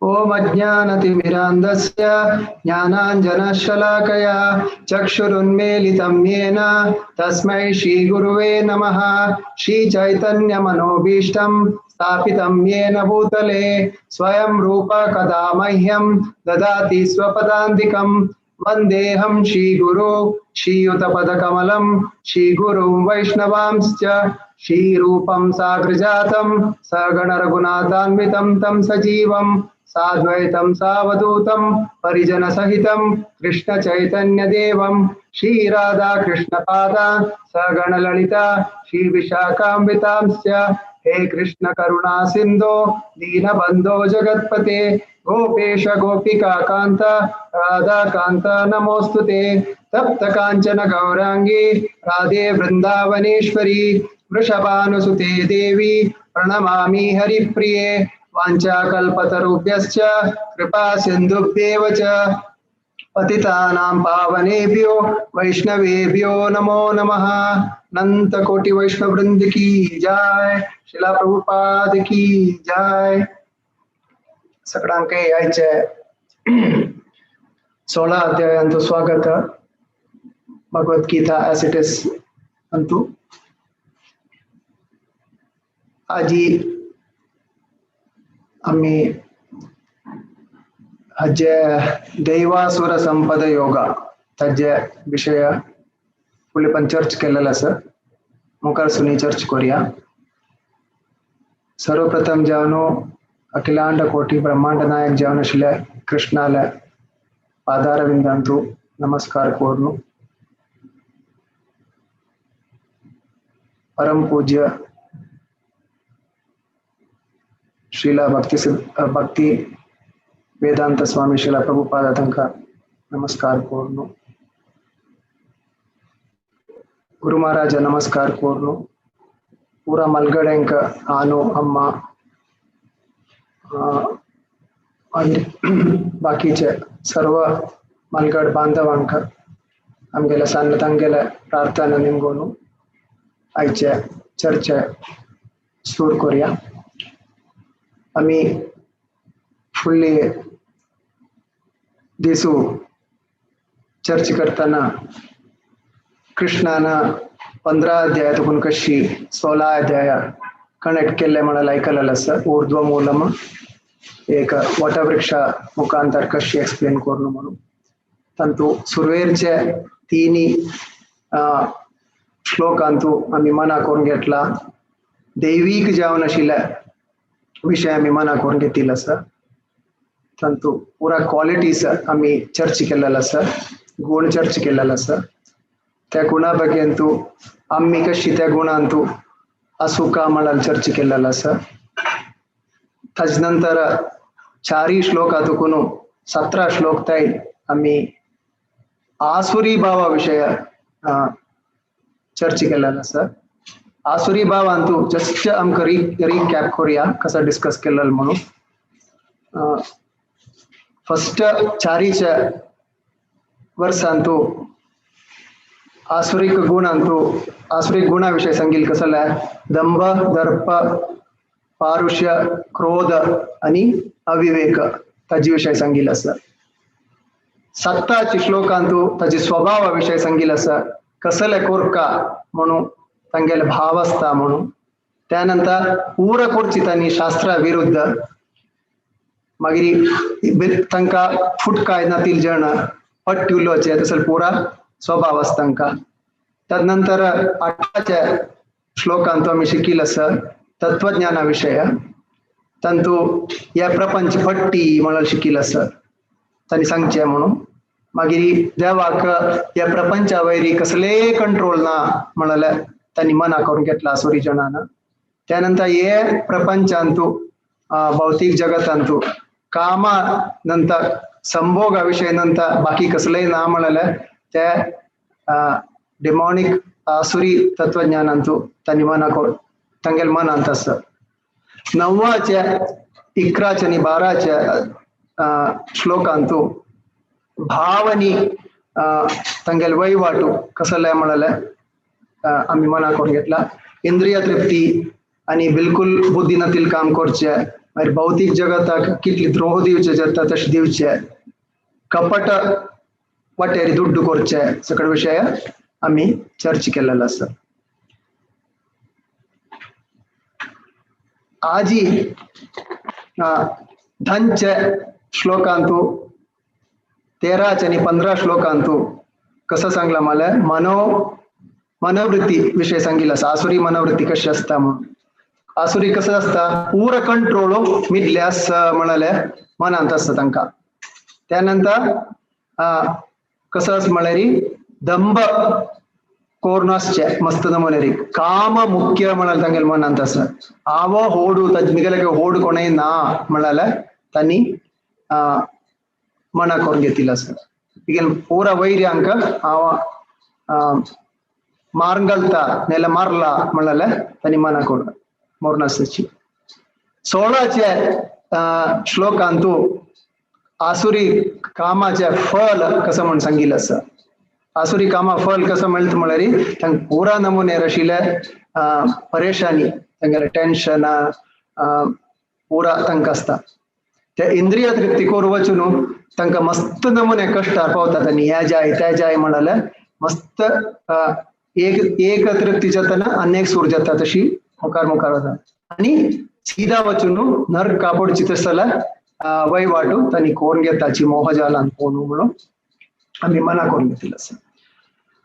ॐ अज्ञानतिमिरान्धस्य ज्ञानाञ्जनशलाकया चक्षुरुन्मीलितं येन तस्मै श्रीगुरुवे नमः। श्रीचैतन्यमनोभीष्टं स्थापितं येन भूतले स्वयं रूप कदा मह्यं ददाति स्वपदान्तिकं। वन्देऽहं श्रीगुरु श्रीयुतपदकमलं श्रीगुरुं वैष्णवांश्च श्रीरूपं साग्रजातं सगणरघुनाथान्वितं तं सजीवं साद्वैतं सावधूतं परिजनसहितं कृष्णचैतन्यदेवं श्रीराधाकृष्णपादा सगणललिता श्रीविशाखान्वितांश्च। हे कृष्ण करुणा सिन्धो दीनबन्धो जगत्पते गोपेश गोपिका कान्त राधाकान्त नमोऽस्तु ते। तप्त काञ्चन गौराङ्गी राधे वृन्दावनेश्वरी वृषभानुसुते देवी प्रणमामि हरिप्रिये। वाञ्छाकल्पतरुभ्यश्च कृपा सिन्धुभ्येव च पतितानां पावनेभ्यो वैष्णवेभ्यो नमो नमः। अनंत कोटि वैष्णव वृंद की जय, शिला प्रभुपाद की जय। सगळ्यांक आयचे 16 अध्यायांतु स्वागत। Bhagavad Gita as it is अंतु आजी आम्ही हाजे दैवासुर संपद योगा ताजे विषय फुडले पण चर्च केलेला आसा। मुखार सुनी चर्च करूया। सर्वप्रथम जावन अखिलांड कोटी ब्रह्मांड नायक जावन आशिल्ल्या कृष्णाल्या पादारविंदांतु नमस्कार कोरनु। परम पूज्य श्रीला भक्ति भक्ति वेदांत स्वामी श्रीला प्रभुपाद तांकां नमस्कार कोरनु। गुरु महाराज नमस्कार कोरनु। पूरा मलगडेंक आनु अम्मा बाकीचे सर्व मलगड बांधवांक आमगेल्या सान्न तांगेल्या प्रार्थना निमगोनु आयचे चर्चे सुरू करूया। आमी फुडले दिसू चर्च करताना कृष्णान 15 अध्याय तुकून कशी 16 अध्याय कनेक्ट केल्ले म्हणून आयकलेलें आसा। ऊर्ध्व मूलम एक वटवृक्षा मुखांतर कशी एक्सप्लेन करून म्हणून तांतू सुरवेरचे तिनी श्लोकांतू आमी मना करून घेतला। दैवीक जावन आशिल्ल्या विषय आमी मना करून घेतिल्लो आसा। तांतू पुरा क्वालिटीज आमी चर्च केलेलो आसा, गुण चर्च केलेलो आसा। त्या गुणा बग्यांतू आमी कशी त्या गुणांतू असुका म्हळ्यार चर्च केलेलो आसा। ताजे नंतर 4 श्लोका तुकून 17 श्लोक ताई आमी आसुरी भावा विषय चर्च केलेलो आसा। आसुरी भावांतू जस्ट आमकां रिकॅप करूया कसा डिस्कस केलेलो म्हणून। फस्ट 4 वर्सांतू आसुरीक गुणांतू आसुरीक गुणा विषय सांगील कसले दंभ दर्प पारुष्य क्रोध आणि अविवेक ताजे विषय सांगील आसा। 7 श्लोकांतू ताजे स्वभावा विषय सांगील आसा, कसले कोरका म्हणून तांगेले भाव आसता म्हणून। त्यानंतर पूरा कोरची तांणी शास्त्रा विरुद्ध मागीर तांकां फुटकाय नातील जण पट्टी उलोवचे तसले पुरा स्वभाव आसता तांकां। तदनंतर 8 श्लोकांतू आमी शिकील आसा तत्वज्ञाना विषय। तांतू ह्या प्रपंच पट्टी म्हणून शिकील आसा तांणी सांगचें म्हणून। मागीर देवाक ह्या प्रपंचा वयरी कसलेय कंट्रोल ना म्हणलें तांणी मना करून घेतला आसुरी जणान। त्यानंतर हे प्रपंचांतू भौतिक जगतांतू कामा नंतर संभोगा विषय नंतर बाकी कसलेय ना म्हणलें ते डेमॉनिक आसुरी तत्वज्ञानांतू तांणी मना करून तांगेले मनांत आसा। 9 11 आनी 12 श्लोकांतू भावनी तांगेले वहिवाटू कसले म्हणलें आमी मना करून घेतला। इंद्रिय तृप्ती आनी बिलकुल बुद्धी नातील काम करचे मागीर भौतीक जगताक कितली द्रोह दिवचे जाता तशें दिवचे, कपट वाटेर दुड्डू करचे, सगळे विशय आमी चर्चा केलेलो आसा. आजी धांचे श्लोकांतू 13 आणि 15 श्लोकांतू कसं सांगला मला मनोवृत्ती विषय सांगितला आसा. आसुरी मनोवृत्ती कशी आसता म्हणून. आसुरी कसं आसता, पुरा कंट्रोल मिडले आसा म्हणाले मनांत आसता तांकां. त्यानंतर कसं आसा म्हळ्यार दंभ कोरून आसचे मस्त नमुनेरी काम मुख्य म्हणाले तांगेले मनांत आसा. हांव होडू मिगेले होड कोणय ना म्हणाले तांणी मना करून घेतिल्लो आसा. मिगेले पुरा वैर्यांक हांव मारून घालता नाल्यार मारला म्हणाले तांणी मना करून मोरून आसाची. 16 श्लोकांतू आसुरी कामाचे फल कसं म्हण सांगिल्लें आसा. आसुरी कामा फल कसं मेळटा म्हळ्यार तांकां पुरा नमुनेर आशिल्ले परेशानी, तांगेले टेन्शन पुरा तांकां आसता. ते इंद्रिय तृप्ती करूं वचून तांकां मस्त नमुने कश्टार पावतात आनी हे जाय ते जाय म्हणाले मस्त एक एक तृप्ती जाताना आनी एक सूर जाता तशी मुखार मुखार वता आनी सीधा वचून नरक कापडची तशें जाल्यार वहिवाटू तांणी करून घेताची मोहजालान कोण म्हणून आमी मना करून घेतिल्लो आसा.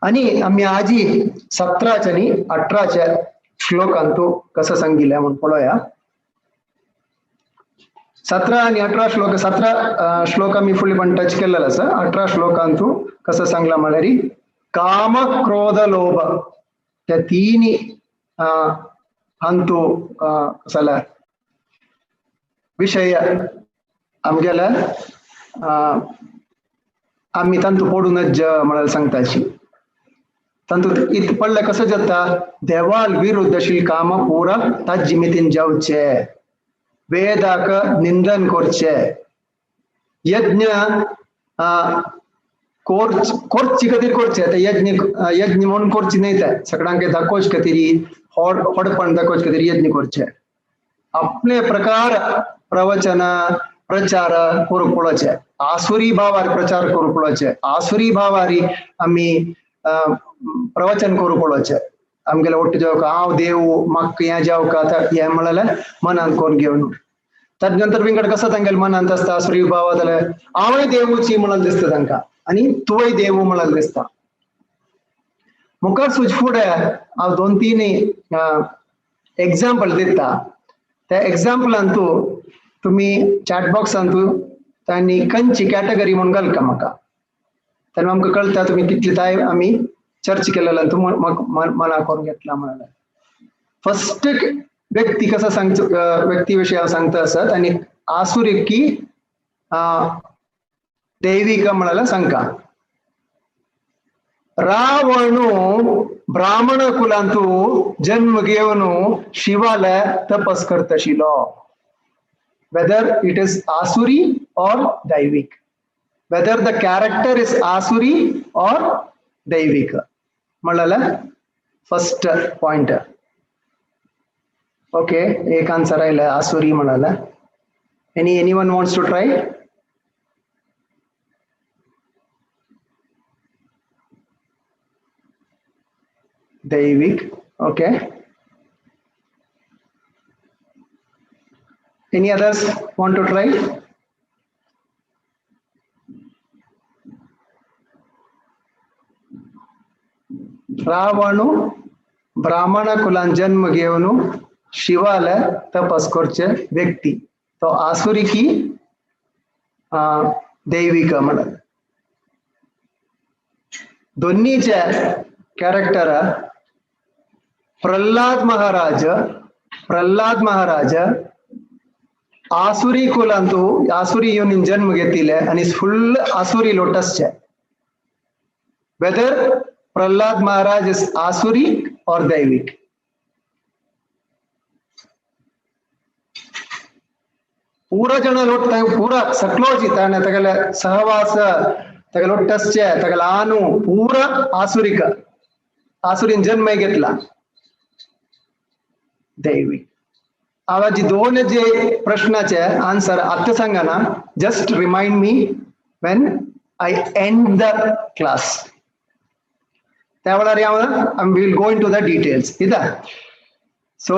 आनी आमी आजी 17 आनी 18 श्लोकांतू कसं सांगिल्लें म्हूण पळोवया. 17 आनी 18 श्लोक, 17 श्लोक आमी फुडले पण टच केल्लो आसा. 18 श्लोकांतू कसं सांगला म्हळ्यार काम क्रोध लोभ त्या तिन्ही हांतू कसला विशय आमगेले आमी तांतू पडूनच म्हळ्यार सांगताची. तांतू इत पडले कसं जाता, देवाल विरुद्ध आशिल्ली कामां पुरा ताजे मितीन जावचे, वेदाक निंदन करचे, यज्ञ कोरची खातीर करचे, ते यज्ञ यज्ञ म्हणून करची न्हय, ते सगळ्यांक दाखोवचे खातीर होडपण दाखोवचे खातीर यज्ञ करचे, आपले प्रकार प्रवचन प्रचार करूंक पळोवचे, आसुरी भावार प्रचार करूंक पळोवचे, आसुरी भावारी आमी प्रवचन करूंक पळोवचे. आमगेले ಒಟ್ಟು जावका हांव देव म्हाका हें जावका हें म्हळ्यार मनांत करून घेवन. ताजे नंतर विंगड कसं तांगेले मनांत आसता आसुरी भाव जाल्यार हांवूय देवूची म्हणून दिसता तांकां आनी तुवय देवू म्हणून दिसता. मुखार सुज फुडें हांव 2-3 एग्जाम्पल दिता. त्या एग्जाम्पलान तूं तुमी चॅट बॉक्सान तूं तांणी खंयची कॅटेगरी म्हणून घालका म्हाका, तेन्ना आमकां कळटा तुमी कितली ताय आमी चर्च केलेला तूं मना करून घेतला म्हळ्यार. फर्स्ट व्यक्ती कसं सांगचो व्यक्ती विषयी हांव सांगता आसत आनी आसुरी की दैविक म्हळ्यार सांगका. रावणू ब्राह्मण कुलांतू जन्म घेवन शिवाले तपस करता आशिल्लो. Whether it is Asuri or Daivik, whether the character is Asuri or Daivik म्हळ्यार फर्स्ट पॉइंट. ओके, एक आन्सर आयले आसुरी म्हळ्यार. Anyone wants to try? Daivik. Okay, any others want to try? Ravana ब्राह्मण कुलान जन्म घेवन शिवाले तपस करचे व्यक्ती तो आसुरी की दैविक म्हणत. दोन्हीचे कॅरेक्टर प्रल्हाद महाराज, प्रल्हाद महाराज आसुरी कुलांतू आसुरी योनीन जन्म घेतिले आनी फुल आसुरी लोटसचे. Whether Prahlad Maharaj is Asuri or Daivik? पूरा जण लोट पूरा सकलोजी ताणे तगले सहवास तगले लोटसचे तगले आनु पूरा आसुरिक आसुरीन जन्म घेतला. दैविक आवाजी दोन जे प्रश्नाचे आन्सर आत्ता सांगा ना, just remind me when I end the class. त्या वेळार हांव will go into the details इदा. सो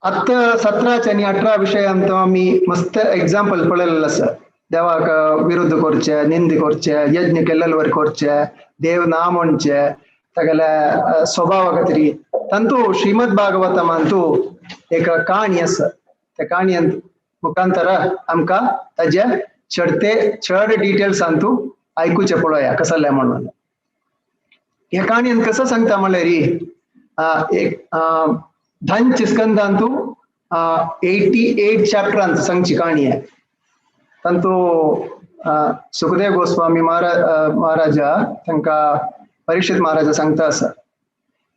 आत्ता 17 आनी 18 विशयांत आमी मस्त एग्जाम्पल पळयलेलें आसा. देवाक विरुद्ध करचे, निंद करचे, यज्ञ केल्ले वर करचे, देव ना म्हणचे, तागेले स्वभावा खातीर. तांतू श्रीमद भागवतमांतू एक काणी आसा. त्या काणयेंत मुखांतर आमकां ताजे चडते चड डिटेल्स अंतू आयकुचे पळोवया कसलें म्हणून. ह्या काणयेन कसं सांगता म्हणल्यार एक धंच स्कंदांतू 88 चॅप्टरांत सांगची काणी आहे. तांतू सुखदेव गोस्वामी महाराजा तांकां परीक्षित महाराजा सांगता आसा.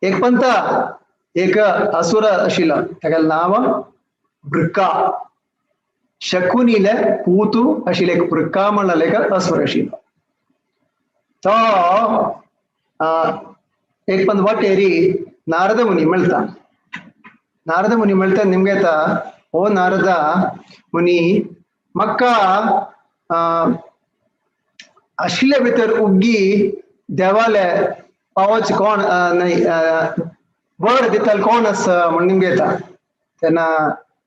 एक पंता एक असुर आशिल्लो, ताका नांव वृका. शकुनीले पूतू आशिल्ले एक वृका म्हणलेले एक असुर आशिल्लो. तो एक पंत वाटेरी नारद मुनी मेळटा. नारद मुनी मेळटा निमगेता, ओ नारदा मुनी, म्हाका आशिल्ले भितर उग्गी देवाले पावच कोण न्हय वर दितल कोण आसा म्हण निमगेता. तेन्ना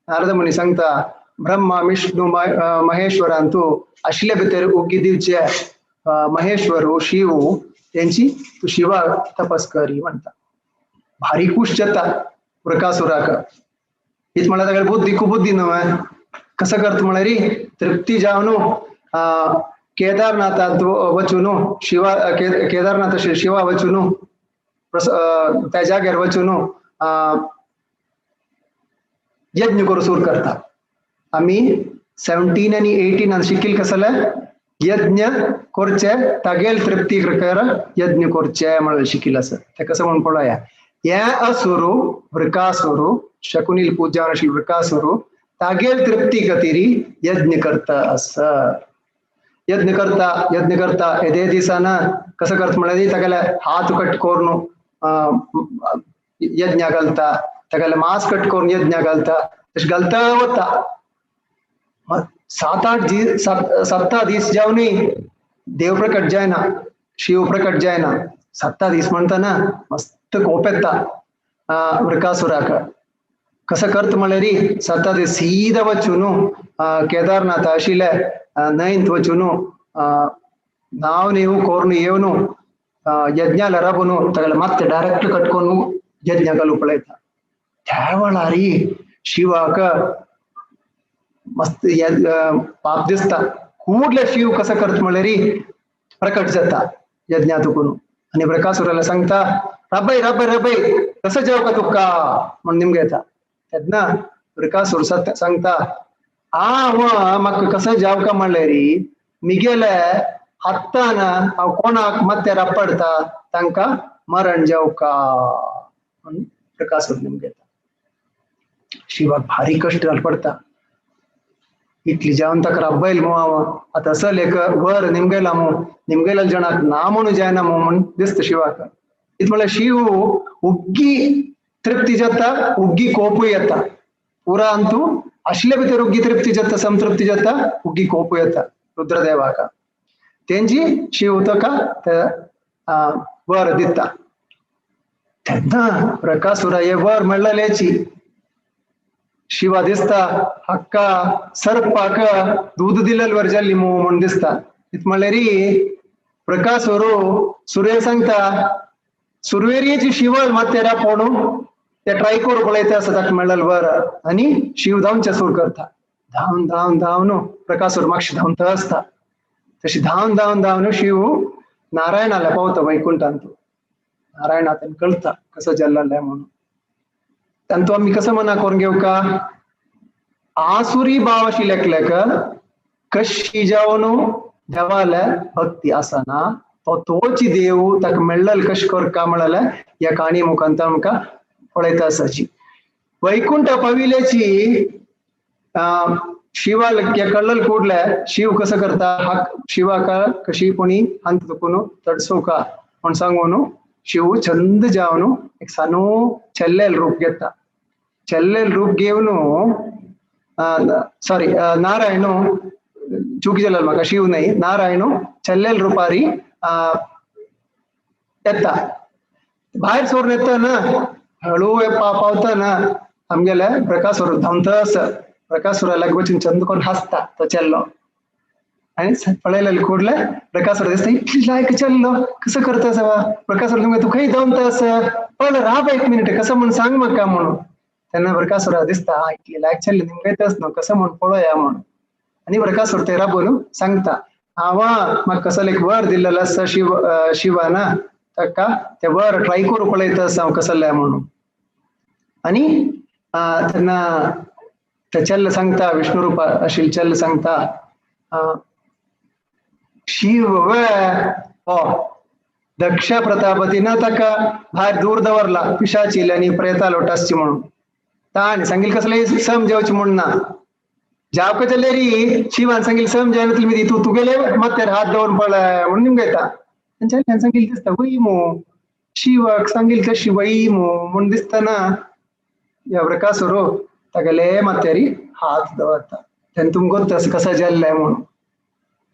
नारद मुनी सांगता, ब्रह्मा विष्णु महेश्वरांतू आशिल्ले भितर उग्गी दिवचे महेश्वर शिव तेंची तूं शिवा तपस करी म्हणटा. भारी खूश जाता वृकासुराक. हीच म्हणल्यार तागेली बुद्धी कुबुद्धी न्हय. कसं करता म्हळ्यार तृप्ती जावन केदारनाथांत वचून शिवा केदारनाथ शिवा वचून त्या जाग्यार वचून यज्ञ करूं सुरू करता. आमी 17 आनी 18 शिकील कसले यज्ञ करचे, तागेल तृप्ती कर यज्ञ करचे म्हणून शिकील आसा. ते कसं म्हणून पळोवया. हे असुरू वृकासुरू शकुनील पूजा आशिल्लो वृकासुरू तागेल तृप्ती खातीर यज्ञ करता आसा. यज्ञ करता यज्ञ करता येदे दिसाना कसं करता म्हणल्यार तागेले हात कट करून यज्ञ घालता, तागेले मांस कट करून यज्ञ घालता, तशें घालता वता. 7-8 दीस 7 दीस जावनूय देव प्रकट जायना, शिव प्रकट जायना. 7 दीस म्हणटना मस्त कोप येता वृकासुराक. कसं करता म्हणल्यार 7 दीस सीधा वचून केदारनाथ आशिल्ले न्हंयंत वचून नांव न्हय करून येवन यज्ञाला राबून तागेले मात्ते डायरेक्ट कट करून यज्ञ घालूं पळयता. त्या वेळार शिवाक मस्त पाप दिसता. कुडले शिव कसं करता म्हणल्यार प्रकट जाता यज्ञातून आनी वृकासुराला सांगता, राबय राबय राबय कसं जेव का तुका म्हण निमगेता. तेन्ना वृकासुर सांगता, हांव म्हाका कसं जावका म्हणल्यार मिगेले हातान हांव कोणाक मात्यार आपडता तांकां मरण जावका म्हण वृकासुर निमगेता. शिवाक भारी कश्ट घाल पडटा. इतली जावन ताका राबयल मू हांव आतां असल एक वर निमगेला मू, निमगेल्या जणाक ना म्हणून जायना मू म्हण दिसता शिवाक. इत म्हळ्यार शिव उग्गी तृप्ती जाता, उग्गी कोपूय येता. पुरा अंतू आशिल्ले भितर उग्गी तृप्ती जाता, संतृप्ती जाता, उग्गी कोपूय येता रुद्रदेवाक. तेंची शिव ताका वर दिता. तेन्ना वृकासुरा हे वर म्हणलेल्याची शिवा दिसता हक्का सर्पाक दूद दिलेल वर जाल्ली मू म्हण दिसता. इत म्हणल्यार वृकासुरू सुर्य सांगता, सुरवेरीची शिवल मातेरा पोणू ते ट्राय करू पळयता आसा ताका मेळ्ळेल वर. आनी शिव धांवचे सूर करता. धांवन धांवन धांवन वृकासूर मातशें धांवता आसता. तशी धांवन धांवन धांवन शिव नारायणाला पावता वैकुंठांत. नारायणा तांकां कळटा कसो जाल्लें म्हणून. तांतू आमी कसं मना करून घेवका, आसुरी भाव आशिल्ले एकल्याक कशी जावन देवाले भक्ती आसना तो तोच देव ताका मेळ्ळेल कशें करका म्हणलें ह्या काणी मुखांत आमकां पळयता आसाची. वैकुंठ पाविल्याची शिवाल कळ्ळल ಕೂಡ್ಲೆ शिव कसं करता, हा शिवाक कशी कोणी हंत तुकून तडसोका म्हण सांगून शिव चंद जावन एक सानो चेल्लेल रूप घेता. चेल्लेल रूप घेवन सॉरी नारायण चुकी जालें म्हाका, शिव न्हय, नारायण चेल्लेल रुपारी येता. भायर सरून येता ना हळू पावता ना आमगेले प्रकासुर धांवता. प्रकासुरा लागीं वचून चंद करून हांसता तो चेल्लो. आनी पळयलें कुडले प्रकासुर दिसता इतली लायक चेल्लो कसो करता आसा. प्रकासुर तुमकां तूं खंय धांवता आसा, पळय राव एक मिनट कसो म्हूण सांग म्हाका म्हणून. तेन्ना प्रकासुरा दिसता इतली लायक चेल्ले तुमकां येताच न्हू कसो म्हूण पळोवया म्हणून. आनी प्रकासुर ते राबोवन सांगता हांव म्हाका कसो एक वर दिल्लेलो आसा शिव शिवान ताका ते वर ट्राय करूं पळयता आसा हांव कसलें म्हणून. आनी तेन्ना ते चेल्ल सांगता विष्णु रुपा आशिल्ले चेल्ल सांगता शिव वे हो दक्ष प्रतापतीन ताका भायर दूर दवरला पिशाचिल आनी प्रेता लोटासची म्हणून. ताणें सांगील कसलें समजावचें म्हूण ना जावका जाल्यार शिवान सांगील समजायना मी तूं तुगेले माथ्यार हात दवरून पळय म्हणून निमगो येता. आनी सांगील दिसता वय मू शिवाक सांगील तशी वय मू म्हूण दिसतना ह्या प्रकासुर तागेले माथ्यारी हात दवरता. तेन्ना तुमकां गोत्ता कसो जाल्लें म्हणून.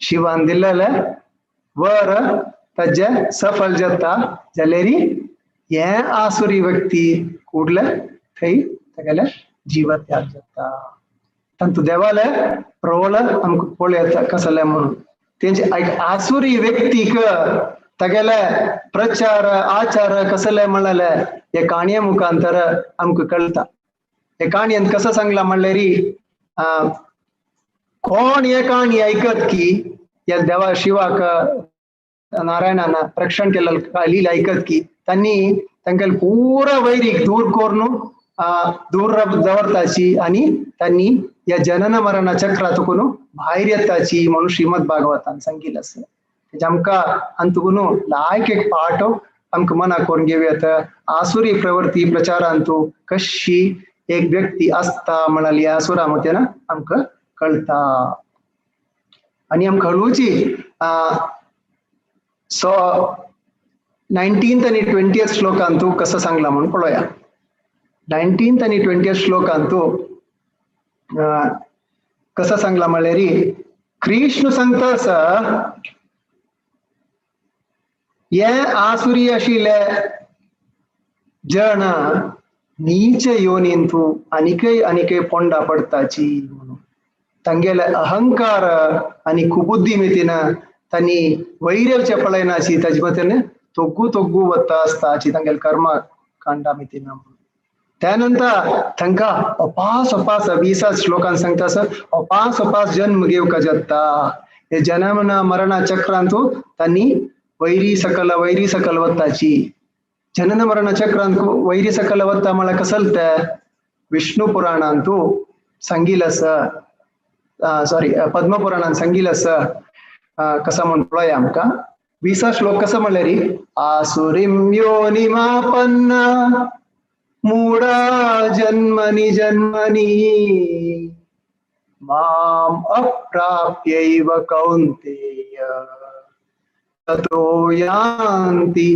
शिवान दिल्लें वर ताजे सफल जाता जाल्यार हें आसुरी व्यक्ती कुडले थंय तागेले जीवत्याग जाता. तांतू देवाले रोल आमकां पळयता कसलें म्हणून. तेंचे एक आसुरी व्यक्तीक तागेले प्रचार आचार कसले म्हणलेले हे काणये मुखांतर आमकां कळटा. हे काणयेन कसो सांगला म्हणल्यार कोण हे काणी आयकत की ह्या देवा शिवाक नारायणान रक्षण केल्लें लीला आयकत की तांणी तांकां पुरा वैरीक दूर करून दूर दवरताची आनी तांणी ह्या जनन मरणा चक्रातून भायर येताची म्हणून श्रीमद भागवतान सांगिल्लें आसा. तेजें आमकां अंतुकून लायक एक पाठ आमकां मना करून घेवया. आसुरी प्रवृत्ती प्रचारांतू कशी एक व्यक्ती आसता म्हणाली आसुरा मतेन आमकां कळटा. आनी आमकां हळूची सो 19th आनी 20th श्लोकांतू कसो सांगला म्हूण पळोवया. 19th आनी 20th श्लोकांतू कसो सांगला म्हणल्यार कृष्ण सांगता आसा हे आसुरी आशिल्ले जण नीच योनींतू आनीकय आनीकय पोंडा पडताची म्हणून. तांगेले अहंकार आनी कुबुद्धी मितीन तांणी वैरवचे पळयनाची ताजे मतीन तोग्गू तोग्गू वता आसताची तांगेले कर्म कांडा मितीन. त्यानंतर तांकां अपास अपास 20 श्लोकान सांगता आसा अपास अपास जन्म घेवका जाता. हे जन्म मरणा चक्रांतू तांणी वैरी सकल वैरी सकल वताची. जनन मरण चक्रांत वैरी सकल वता म्हळ्यार कसल ते विष्णु पुराणांतू सांगिल्लें आसा, सॉरी पद्मपुराणान सांगिल्लें आसा. कसो म्हूण पळोवया आमकां 20 श्लोक कसो म्हणल्यार आसुरीं योनिमापन्न मूढा जन्मनि जन्मनि माम अप्राप्यैव कौन्तेय ततो यान्ति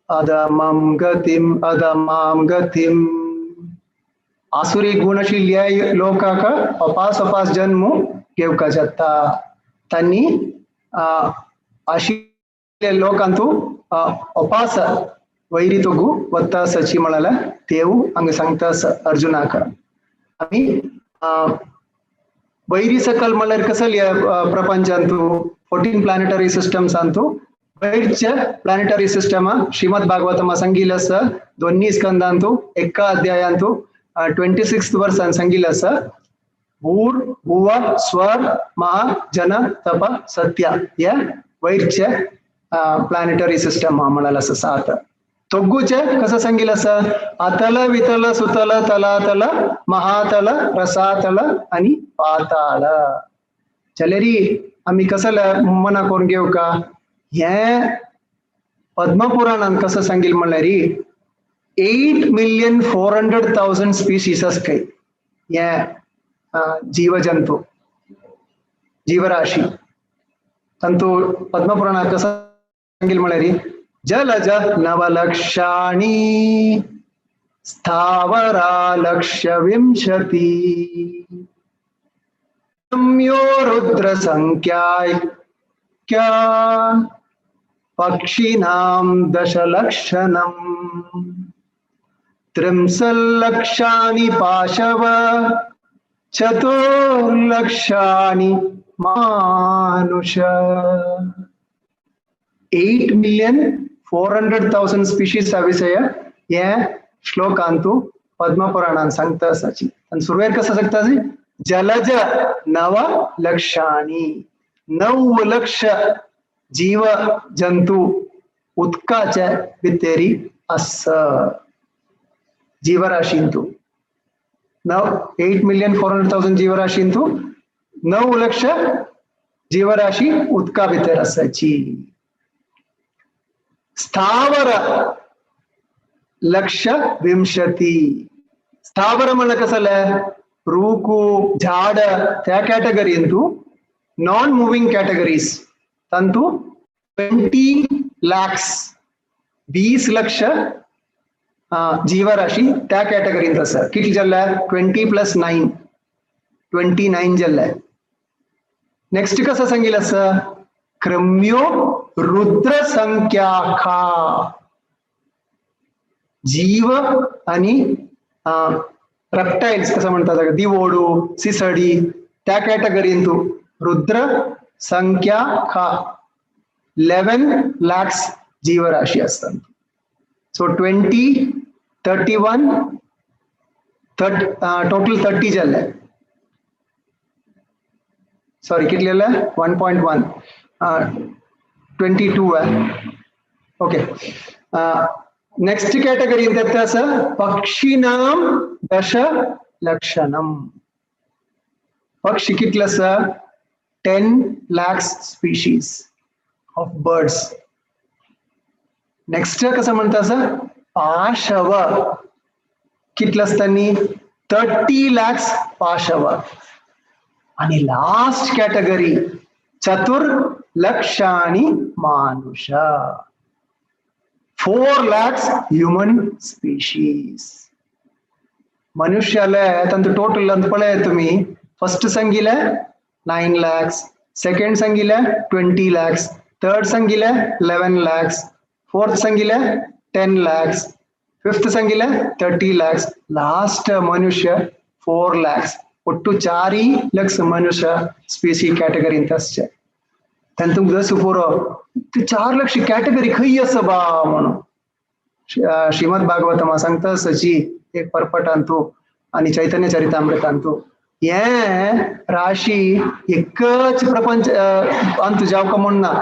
अदमं गतिम अदमां गतिम. आसुरी गुणशील लोकाक अपास अपास जन्म घेवका जाता. तांणी आशिल्ले लोकांतू अपास वैरी तोगू वत्ता सची म्हळ्यार देव हांगा सांगता अर्जुनाक. आमी वैरी सकल म्हळ्यार कसल ह्या प्रपंचांतू 14 planetary systems Antu वैरचे planetary system Shrimad Bhagavatam सांगिल्लें आसा. दोन्ही स्कंदांतू एका अध्यायांतू 26th वर्सान सांगिल्लें आसा. भूर भुव स्वर महा जन तप सत्य हे वैरचे प्लॅनेटरी सिस्टम म्हळ्यार आसा 7. तोग्गूचे कसं सांगिल्लें आसा अतल वितल सुतल तलातल महातल रसातल आनी पाताळ. जाल्यार आमी कसले मना करून घेवका हें पद्मपुराणान कसं सांगिल्लें म्हणल्यार 8,400,000 स्पीशीज आसा खंय हे जीवजंतू जीवराशी. तांतू पद्मपुराणात कसं सांगिल्लें म्हणल्यार जलज नवलक्षाणि स्थावरा लक्षविंशति रम्यो रुद्र संख्याक्या पक्षिणां दशलक्षणम् त्रिंशल्लक्षाणि पाशव चतुर्लक्षाणि मानुष. 8,400,000 स्पीशीज विषय हे श्लोकांतु पद्मपुराणान सांगता आसाची. आनी सुरवेर कसं सांगता आसी? जलज नव लक्षाणी, 9 लक्ष जीव जंतू उदकाच्या भितरी आस जीवराशींतु. 8,400,000 जीवराशींतु 9 लक्ष जीवराशी उदका भितर आसाची. स्थावर लक्ष विंशती. स्थावर म्हणलं कसं? रूकू झाड त्या कॅटेगरींतु नॉन मुव्हिंग कॅटेगरीज तांतु 20 lakhs 20 lakh जीवराशी त्या कॅटेगरींत आसा. कितले जाल्ले? 20 + 9 29 जाल्ले. नेक्स्ट कसं सांगितलं आसा? क्रम्यो रुद्र संख्याखा. जीव आणि रेप्टाइल्स कसं म्हणतात, दिवोडू सिसडी त्या कॅटेगरींतु रुद्र संख्या खा 11 lakhs जीवराशी असतात. सो 20 31 टोटल 30 जाल्ले. सॉरी कितले? 1.1 22 आहे. ओके, नेक्स्ट कॅटेगरी त्यात आसा पक्षिणां दश लक्षणम. पक्षी कितले आसा? 10 lakhs species of birds. Next कसं म्हणता आसा? पाशव कितले आसतानी? 30 lakhs पाशव. आणि लास्ट कॅटेगरी चतुर्लक्षाणि मानुष, 4 lakhs human species. मनुष्याला तांतू टोटल अंत पळय तुमी, फर्स्ट सांगिले 9 lakhs, second सांगिले 20 lakhs, third सांगिले 11 lakhs, fourth सांगिले 10 lakhs, fifth सांगिले 30 lakhs, last मनुष्य 4 lakhs. ಒಟ್ಟು 4 ಲಕ್ಷ ಮನುಷ್ಯ स्पीसी कॅटेगरींत आसचे. तेन्ना तुमकां जसो पुरो 4 लक्ष कॅटेगरी खंय आसा बा म्हणून श्रीमद भागवतमा सांगता सची एक परपटांतु आणि चैतन्य चरितामृतांतु हे राशी एकच प्रपंच अंतु जावका म्हणना,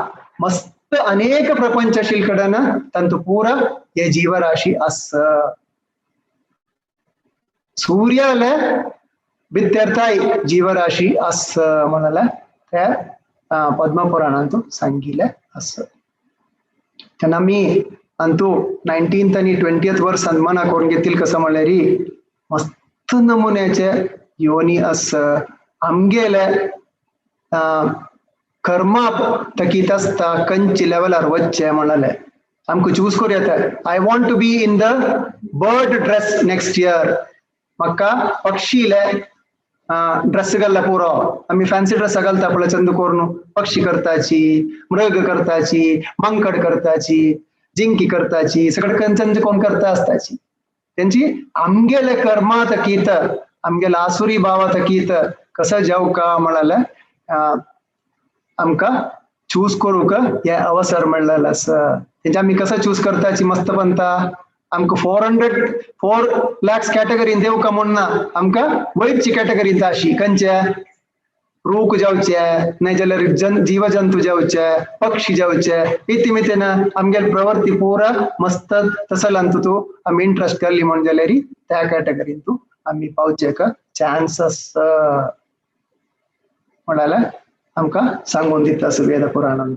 मस्त अनेक प्रपंचशील कडन तांतु पुरा हे जीवराशी आस. सूर्याले बित्यर्थाय जीवराशी आस म्हणाले त्या पद्मपुराणांतु सांगिले आस. तेन्ना आमी अंतु 19th आनी 20th वर्स सन्माना करून घेतील कसं म्हणल्यार मस्त नमुन्याचे योनी आस. आमगेले कर्मा थकीत आसता कंच लेवलार वचचें म्हणाले आमकां चूज करूं येता. I want to be in the bird dress next year. म्हाका पक्षीले ड्रेस घालला पुरो. आमी फॅन्सी ड्रेस घालता पळय चंद करून, पक्षी करताची, मृग करताची, मांकड करताची, जिंकी करताची, सगळे कंचन कोण करता आसताची. तेंची आमगेले कर्मा थकीत आमगेले आसुरी भावा थकीत कसं जावका म्हणाले आमकां चूज करूंक हे अवसर मेळ्ळेलो आसा. तेंचे आमी कसं चूज करताची मस्त पंता आमकां 4 lakhs कॅटेगरीन देवका म्हणना, आमकां वयरची कॅटेगरीन अशी खंयचे रूख जावचे, नाही जाल्यार जीव जंतू जावचे, पक्षी जावचे, इती मितीन आमगेले प्रवृत्ती पुरा मस्त तसलांतु तूं आमी इंट्रस्ट केल्ली म्हण जाल्यार त्या कॅटेगरीन तूं आमी पावचे चान्सस म्हणाले आमकां सांगून दिता आसा वेद पुराणांत.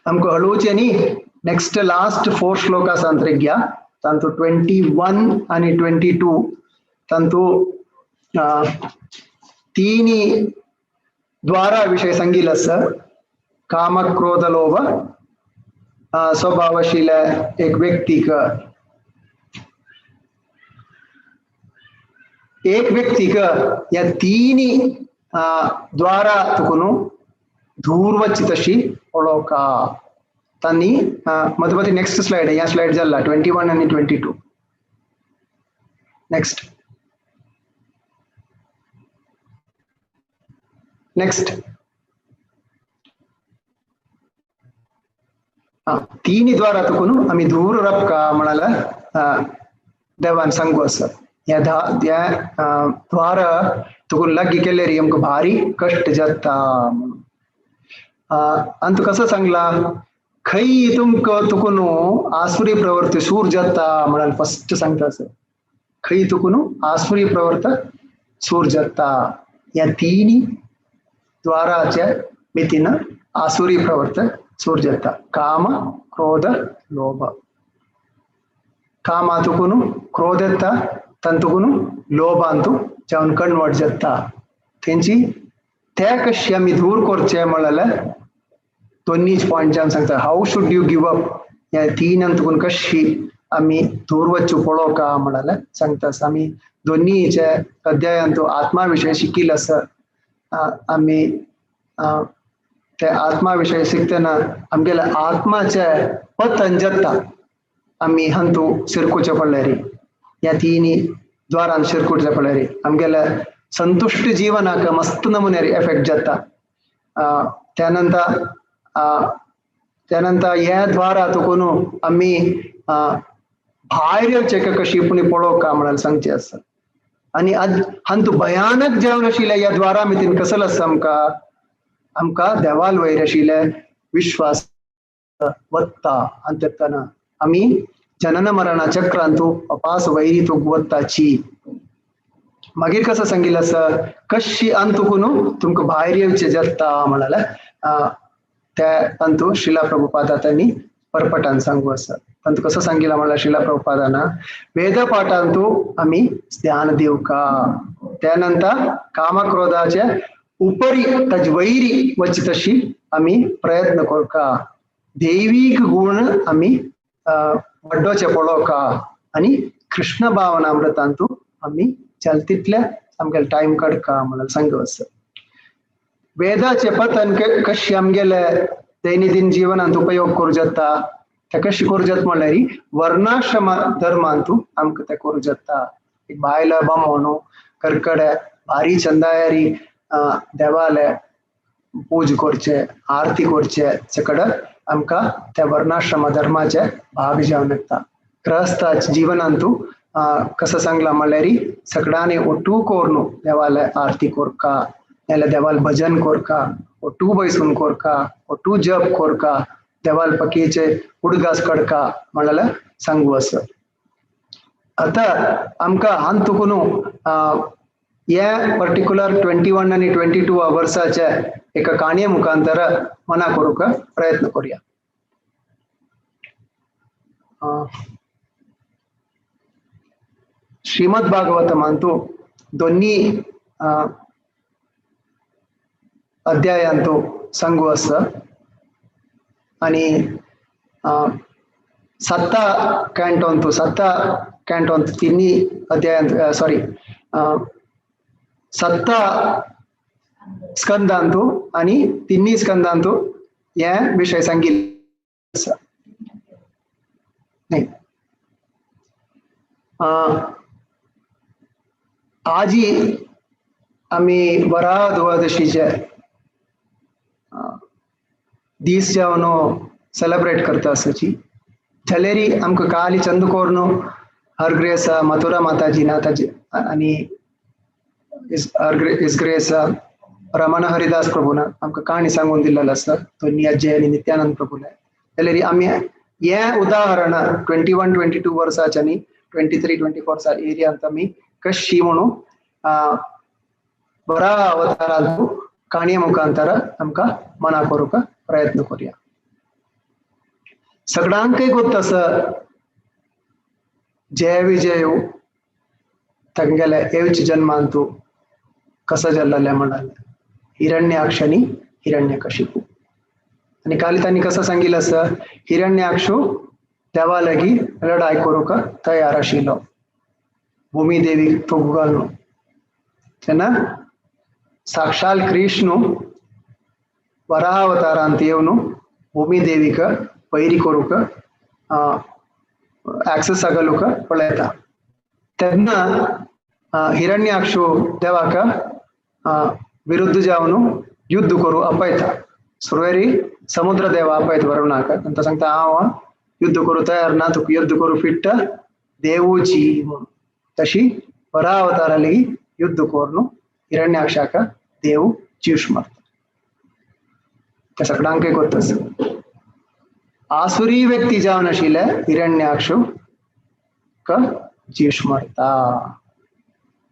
आमकां हळूचे न्ही नेक्स्ट लास्ट 4 श्लोक आसा घ्या तांतू 21 आनी 22 तांतू तीनी द्वारा विषय सांगिल आसा. काम क्रोध लोभ स्वभाव आशिल्ल्या एक व्यक्तीक, एक व्यक्तीक ह्या तिनी द्वारा तुकून दूर वच्ची तशी पळोवका. तांणी मधुमती नेक्स्ट स्लायड, ह्या स्लायड जाला 21 आनी 22. नेक्स्ट नेक्स्ट तिनी द्वारा तुकून आमी दूर रपका म्हणाला देवान सांगू आसा. ह्या ह्या द्वारा तुकून लागीं केल्यार आमकां भारी कश्ट जाता म्हणून. आनी कसो सांगला, खंय तुमकां तुकून आसुरी प्रवृत्ती सूर जाता म्हणाल फस्ट सांगता आसा. खंय तुकून आसुरी प्रवृत्त सूर जाता, ह्या तिनी द्वाराच्या मितीन आसुरी प्रवृत्त सूर जाता. काम, क्रोध, लोभ. काम तुकून क्रोध येता, तांतुकून लोभांतू जावन कन्वर्ट जाता. तेंची ते कशी आमी दूर करचे म्हळ्यार दोनीच पॉयंट जावन सांगता. How should you give up, ह्या तीन तुकून कशी आमी दूर वच्चू पळोवका म्हळ्यार सांगता. आमी दोनीचे अध्यायांतू आत्मा विशय शिकील आसा. आमी ते आत्मा विशय शिकतना आमगेले आत्माचे पतन जाता. आमी हंतू शिरकुचे पडले, ह्या तिनी द्वारान शिरकुचे पडले आमगेले संतुश्ट जीवनाक मस्त नमुने एफेक्ट जाता. त्यानंतर त्यानंतर ह्या द्वारा तुकून आमी भायर येवचे कशी पुणी पळोवका म्हळ्यार सांगचें आसा. आनी हांतू भयानक जेवण आशिल्लें ह्या द्वारा मितीन कसलो आसा, आमकां आमकां देवाल वयर आशिल्ले विश्वास वत्ता. आनी तेन्ना आमी जनन मरणा चक्रांतू अपास वैरी तूं वत्ताची. मागीर कसं सांगिल्लें आसा, कशी अंतुकून तुमकां भायर येवचें जाता म्हळ्यार त्या अंतू श्रीला प्रभुपादा त्यांनी परपटान सांगू आसा. तांतू कसं सांगिल्लें म्हळ्यार श्रीला प्रभुपादान वेद पाठांतू आमी ध्यान दिवका. त्यानंतर कामक्रोधाचे उपरी ताजे वैरी वच्ची तशी आमी प्रयत्न करका. दैवीक गुण आमी वाडोवचे पळोवका. आनी कृष्ण भावनामृतांतू आमी जाल तितले आमगेले टायम काडका म्हळ्यार सांगू आसा. वेदाचे पतन कशी आमगेले दैनंदिन जीवनांत उपयोग करूं जाता, ते कशी करूं जाता म्हणल्यार वर्णाश्रम धर्मांतू आमकां ते करूं जाता. एक बायल बामोणू करकडे भारी चंदायारी देवाले पूज करचे, आरती करचे, सकड आमकां त्या वर्णाश्रम धर्माचे भाग जावन येता. गृहस्थाच्या जीवनांतू कसं सांगला म्हणल्यार सगळ्यांनी ಒಟ್ಟು कोर्नु देवाले आरती कोरका, नाल्यार देवाल भजन कोरका, ಒಟ್ಟು बैसून कोरका, ಒಟ್ಟು जप कोरका, देवाल पकीचे उडगास कडका म्हळ्यार सांगू आसा. आतां आमकां हांतुकून हे पर्टिक्युलर 21 आनी 22 वर्साचे एका काणये मुखांतर मना करूंक प्रयत्न करुया. श्रीमद भागवतमांतू दोन्ही अध्यायांतू सांगू आसा. आनी सत्ता कॅन्टोंतू, सत्ता कॅन्टोंत तिन्ही अध्यायांत, सॉरी सत्ता स्कंदांतू आनी तिन्ही स्कंदांतू हे विशय सांगिल्ले आसा. न्ही आजी आमी वरा द्वादशीचे दीस जावन सेलेब्रेट करता आसाची. जाल्यार आमकां काली चंद कोर्नु हर ग्रेस मथुरा माताजी नाथाजी आनी his grace Raman Haridas प्रभुना आमकां काणी सांगून दिल्लेलो आसा, दोन्ही अजय आनी नित्यानंद प्रभुले. जाल्यार आमी हें उदाहरण 21 22 वर्साच्या आनी 23 24 एरियांत आमी कशी म्हणून बरा अवतारांतू काणये मुखांतर आमकां मना करूंक प्रयत्न करुया. सगळ्यांकय गोत आसा जय विजय तांगेले एवच जन्मांतू कसो जाल्लें म्हणाले हिरण्याक्षणी हिरण्यकशिपू. आनी काली तांणी कसं सांगितलं असं हिरण्याक्षू देवा लागी लढाई करूंक तयार आशिल्लो भूमिदेवी तो घालून. तेन्ना साक्षाल कृष्ण वराहावतारांत येवन भूमिदेवीक वैरी करूंक एक्सेस घालूंक पळयता. तेन्ना हिरण्याक्षू देवाक विरुद्ध जावन युद्ध करू आपयता. सुरवेरी समुद्र देव आपयत वरुणाक, तांकां सांगता हांव युद्ध करू तयार ना, तुका युद्ध करू फिट्ट देवूची म्हणून. तशी वरावताराली युद्ध करून हिरण्याक्षाक देव जीव मारता. त्या सगळ्यांकय गोत्तस आसुरी व्यक्ती जावन आशिल्ले हिरण्याक्षू क जीव मारता.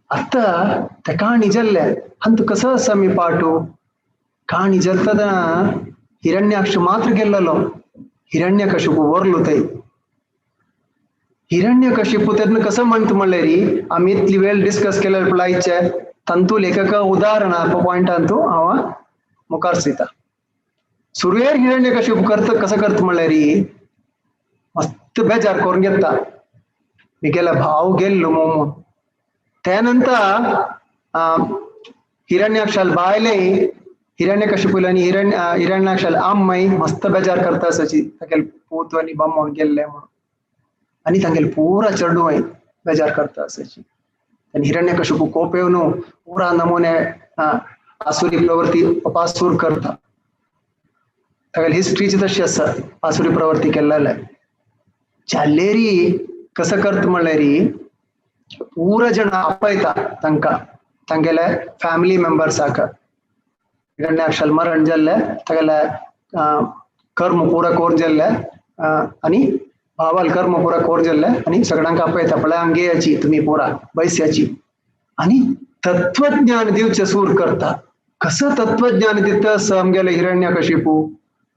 आतां ते काणी जाल्ले अंत कसो आसा मी पाटू काणी जलतना हिरण्याक्ष मात्र गेल्लो हिरण्यकशिपू वरलो थंय. हिरण्यकशिपू तेन्ना कसो म्हणटा म्हणल्यार आमी इतली वेळ डिस्कस केल्यार पळयचे तांतू लेखका उदाहरणा पॉयंटांतू हांव मुखार दिता. सुरवेर हिरण्यकशिपू करता कसो करता म्हणल्यार मस्त बेजार करून घेता मिगेला भाव गेल्लो म्हणून. त्यानंतर हिरण्याक्षाल बायले हिरण्यकशिपूल आनी हिरण्याक्षाल आम्माय मस्त बेजार करता आसाची तागेले पूत आनी बामण गेल्ले म्हणून आनी तांगेले पुरा चेडूंय बेजार करता आसाची. आनी हिरण्यकशिपू कोप येवन पुरा नमुने आसुरी प्रवृत्ती अपासूर करता. तागेली हिस्ट्रीची तशी आसा आसुरी प्रवृत्ती केल्लेले. जाल्लेरी कसं करता म्हणल्यार पुरा जण आपयता तांकां तांगेले फॅमिली मेंबर्साक. हिरण्याक्षाल मरण जाल्ले तागेले कर्म पुरा कोर जाल्ले आनी भावाल कर्म पुरा कोर जाल्ले आनी सगळ्यांक आपयता पळय हांगे तुमी पुरा बैस्याची आनी तत्वज्ञान दिवचें सूर करता. कसं तत्वज्ञान दिता असं आमगेले हिरण्यकशिपू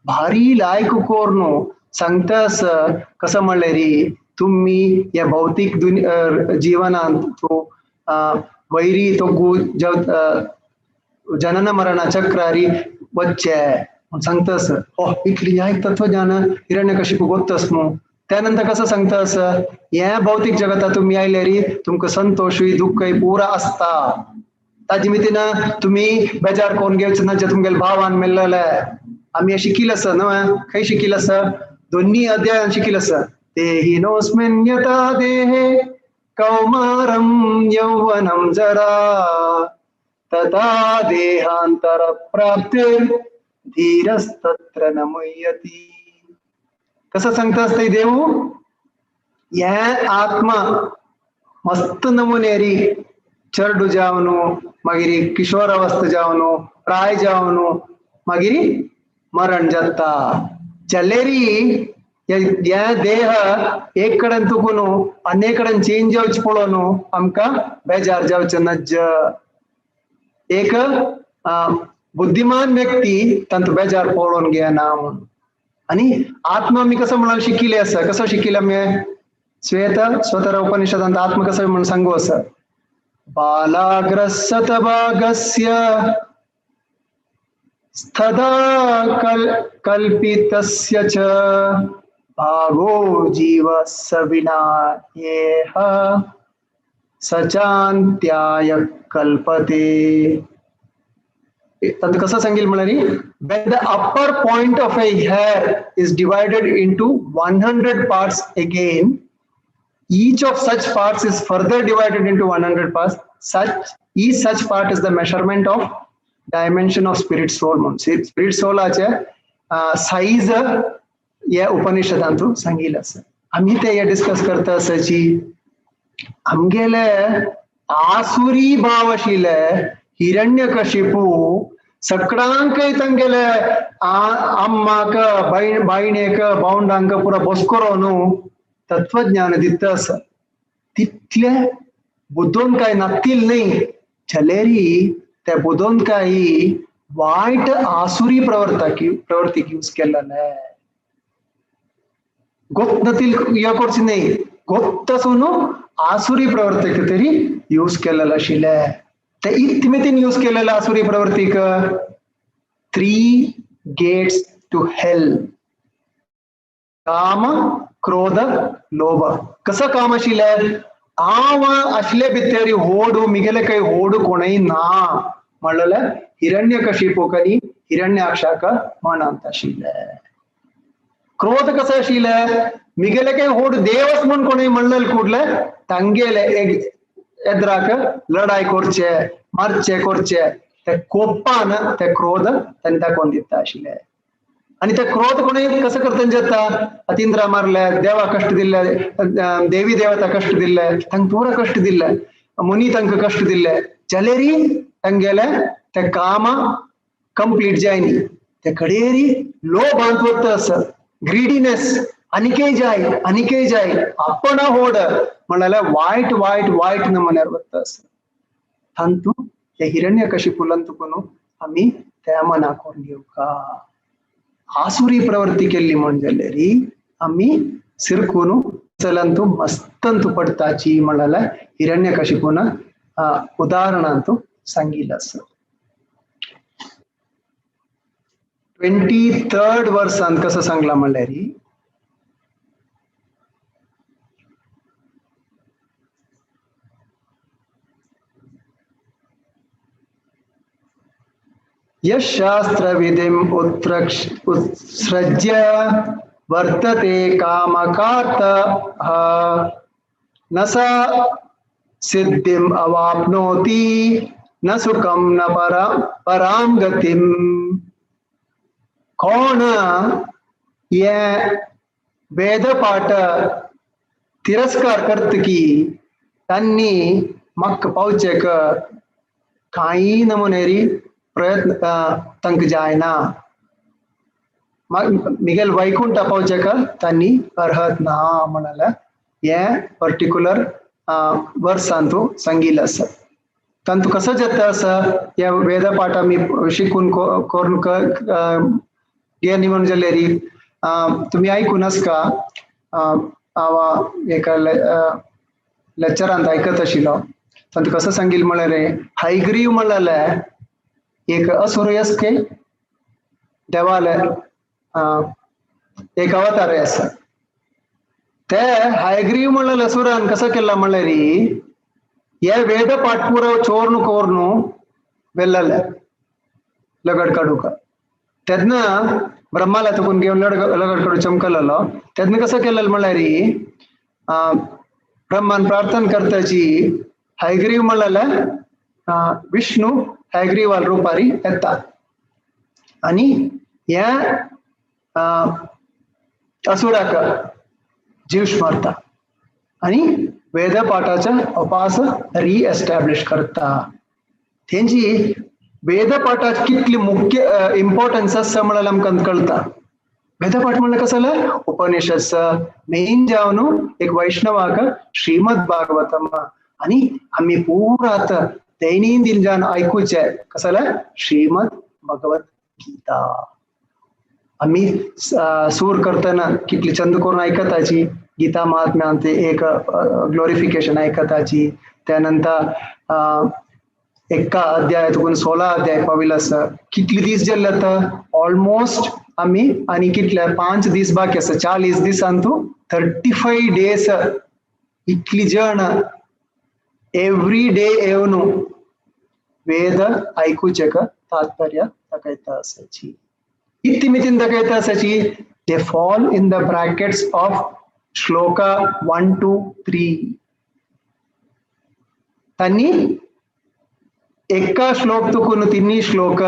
भारी लायक कोर सांगता असं कसं म्हणल्यार तुम्ही या भौतिक जीवनांत तो वैरी तो जनन मरण चक्रारी वच्चे म्हूण सांगता असं. हो इतली ह्या तत्वज्ञान हिरण्यकशिपू गोत्तस न्हू. त्यानंतर कसं सांगता असं ह्या भौतिक जगता तुम्ही आयल्यारी तुमकां संतोषूय दुःखय पुरा आसता. ताजे मितीन तुमी बेजार करून घेवचे ना जे तुमगेले भावान मेल्लेले. आमी शिकिल आसा न्हय खंय शिकिल आसा दोन्ही अध्यायान शिकिल आसा. देहिनोस्मिन् यथा देहे कौमारं यौवनं जरा तथा देहांतर प्राप्तिर धीरस्तत्र न मुह्यति. कसं सांगता असते देव ह्या आत्मा मस्त नमुनेरी चेरडू जावन मागीर किशोर अवस्था जावन प्राय जावन मागीर मरण जाता. जाल्यारी ह्या देह एक कडेन तुकून आनी कडेन चेंज जावचें पळोवन आमकां बेजार जावचें नज्ज. एक बुद्धिमान व्यक्ती तांतू बेजार पळोवन घेना म्हणून. आनी आत्मा आमी कसो म्हणून शिकिल्ले आसा कसो शिकिल्ले आमी श्वेत स्वतर उपनिषदांत आत्मा कसो म्हणून सांगू आसा बालाग्रसतभागस्य स्थदा कल्पितस्य च भागो जीव स विना येह सचांत्याय कल्पते. तांतूं कसं सांगील म्हळ्यार when the upper point of a hair is divided into 100 parts again, each of such parts is further divided into 100 parts. Such each such part is the measurement of dimension of spirit soul. Spirit soul आचे size या उपनिषदांतू सांगितलं आसा. आमी ते हे discuss करता आसाची आमगेले आसुरी भाव आशिल्ले हिरण्यकशिपू सगळ्यांकय तांगेले अम्माक बायणेक भावंडांक पुरा बसकरो न्हू तत्वज्ञान दिता आसा. तितले बुदोन काय नातील न्ही जाल्यारी त्या बुदोन काही वायट आसुरी प्रवृत्तीक यूज केलेले. गोत नातील हे करची न्ही गोत आसून आसुरी प्रवृत्तीक तरी यूज केलेले आशिल्ले. ते इतमेतीन यूज केलेले आसुरी प्रवृत्तीक 3 गेट्स to hell. काम, क्रोध, लोभ. कसं काम आशिल्लें? हांव आसले भितर होडू, मिगेले काही होडू कोणय ना म्हणलें हिरण्यकशिपूक आनी हिरण्याक्षाक मनांत आशिल्लें. क्रोध कसं आशिल्लें? मिगेले काही होडू देवस म्हूण कोणय म्हणलें कुडले तांगेले एद्राक लढाय करचे, मारचे करचे, ते कोपान ते क्रोध तांणी दाखोवन दिता आशिल्ले. आनी ते क्रोध कोणी कसं करतना जाता? अतींद्रा मारले, देवा कष्ट दिले, देवी देवता कष्ट दिले, तांकां पुरा कष्ट दिले, मुनी तांकां कष्ट दिले, जाल्यारी तांगेले ते काम कंप्लीट जायनी. ते कडेरी लोभांत वता आसा, ग्रीडीनेस, आनीकय जाय आनीकय जाय, आपण होड म्हणल्यार वायट वायट वायट नमुन्यार वता आसा. तांतू हे हिरण्यकशिपुलान तुकून आमी त्या मना करून घेवका. आसुरी प्रवृत्ती केल्ली म्हण जाल्यारी आमी सिरकून चलंतू मस्तंतू पडताची म्हणल्यार हिरण्यकशिपून उदाहरणांतू सांगिल्लें आसा. 23rd वर्सान कसं सांगला म्हणल्यार यशास्त्रविधिम् उत्सृज्य वर्तते कामकातः न स सिद्धिम् अवाप्नोति न सुखं न परां गतिम्. कोण हे वेदपाठ तिरस्कार करत की तांणी म्हाका पावचेक कांय नमुनेरी प्रयत्न तांकां जायना, मिगेल वैकुंठ पावचेक तांणी अर्हत ना म्हणाले हे पर्टिक्युलर वर्सांतू सांगिल्लें आसा. तांतू कसो जाता आसा ह्या वेदपाठ आमी शिकून करून घेन म्हण जाल्यारी तुमी आयकून आसका. हांव एका लेक्चरांत आयकत आशिल्लो. तांतू कसो सांगिल्लें म्हळ्यार हायग्रीव म्हणलें एक असुर के देवाले एक अवतार आसा. ते हायग्रीव म्हणलें असुरान कसं केला म्हणल्यार हे वेद पाठ पुरो चोरनु कोरनु वेल्लले लगड काडूका. तेन्ना ब्रह्माला तुकून घेवन लगड काडू चमकलेलो. तेन्ना कसं केलें म्हणल्यार ब्रह्मान प्रार्थना करताची हायग्रीव म्हणलें विष्णू हयग्रीवाल रुपारी येता आनी ह्या असुराक जीव मारता आनी वेदपाठाचा उपास रिएस्टॅब्लिश करता. तेंची वेदपाठाक कितली मुख्य इम्पॉर्टन्स आसा म्हणल्यार आमकां कळटा. वेदपाठ म्हणल्यार कसं जालें? उपनिषद मेन जावन एक वैष्णवाक श्रीमद भागवतम आनी आमी पुरा आतां दैनंदिन जावन आयकुचें कसं जालें? श्रीमद भगवत गीता. आमी सूर करतना कितली चंद करून आयकताची गीता महात्म्यांत एक ग्लोरिफिकेशन आयकताची. त्यानंतर एका अध्याय तुकून 16 अध्याय पाविल्लो आसा. कितले दीस जाल्ले आतां ऑलमोस्ट आमी आनी कितले 5 दीस बाकी आसा. 40 दिसांतू 35 डेज इतली जण एवरी डे येवन वेद आयकुचें तात्पर्य दाखयता आसाची. इतली मितीन दाखयता आसाची they fall in the brackets of shloka 1 2 3. तांणी एका श्लोक तुकून 3 श्लोक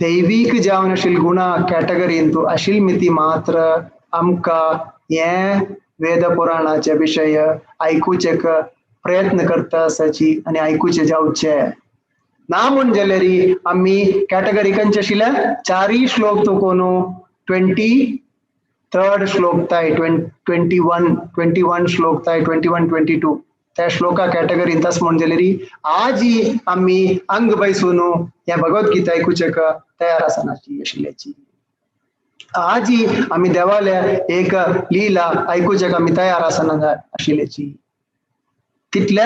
दैवीक जावन आशिल्ले गुणा कॅटेगरींतू आशिल्ले मिती मात्र आमकां हे वेद पुराणाचे विशय आयकुचें प्रयत्न करता आसाची आनी आयकुचें जावचें ना म्हूण जाल्यार आमी कॅटेगरी खंयचे आशिल्ले 4 श्लोक तुकून 23rd श्लोक ताय 21 श्लोक ताय 21 22 त्या श्लोका कॅटेगरीन तस म्हूण जाल्यार आजी आमी अंग बैसून ह्या भगवद्गीता आयकुचें तयार आसनाची आशिल्ल्याची. आजी आमी देवाल्या एक लीला आयकुचें आमी तयार आसना आशिल्ल्याची. तितले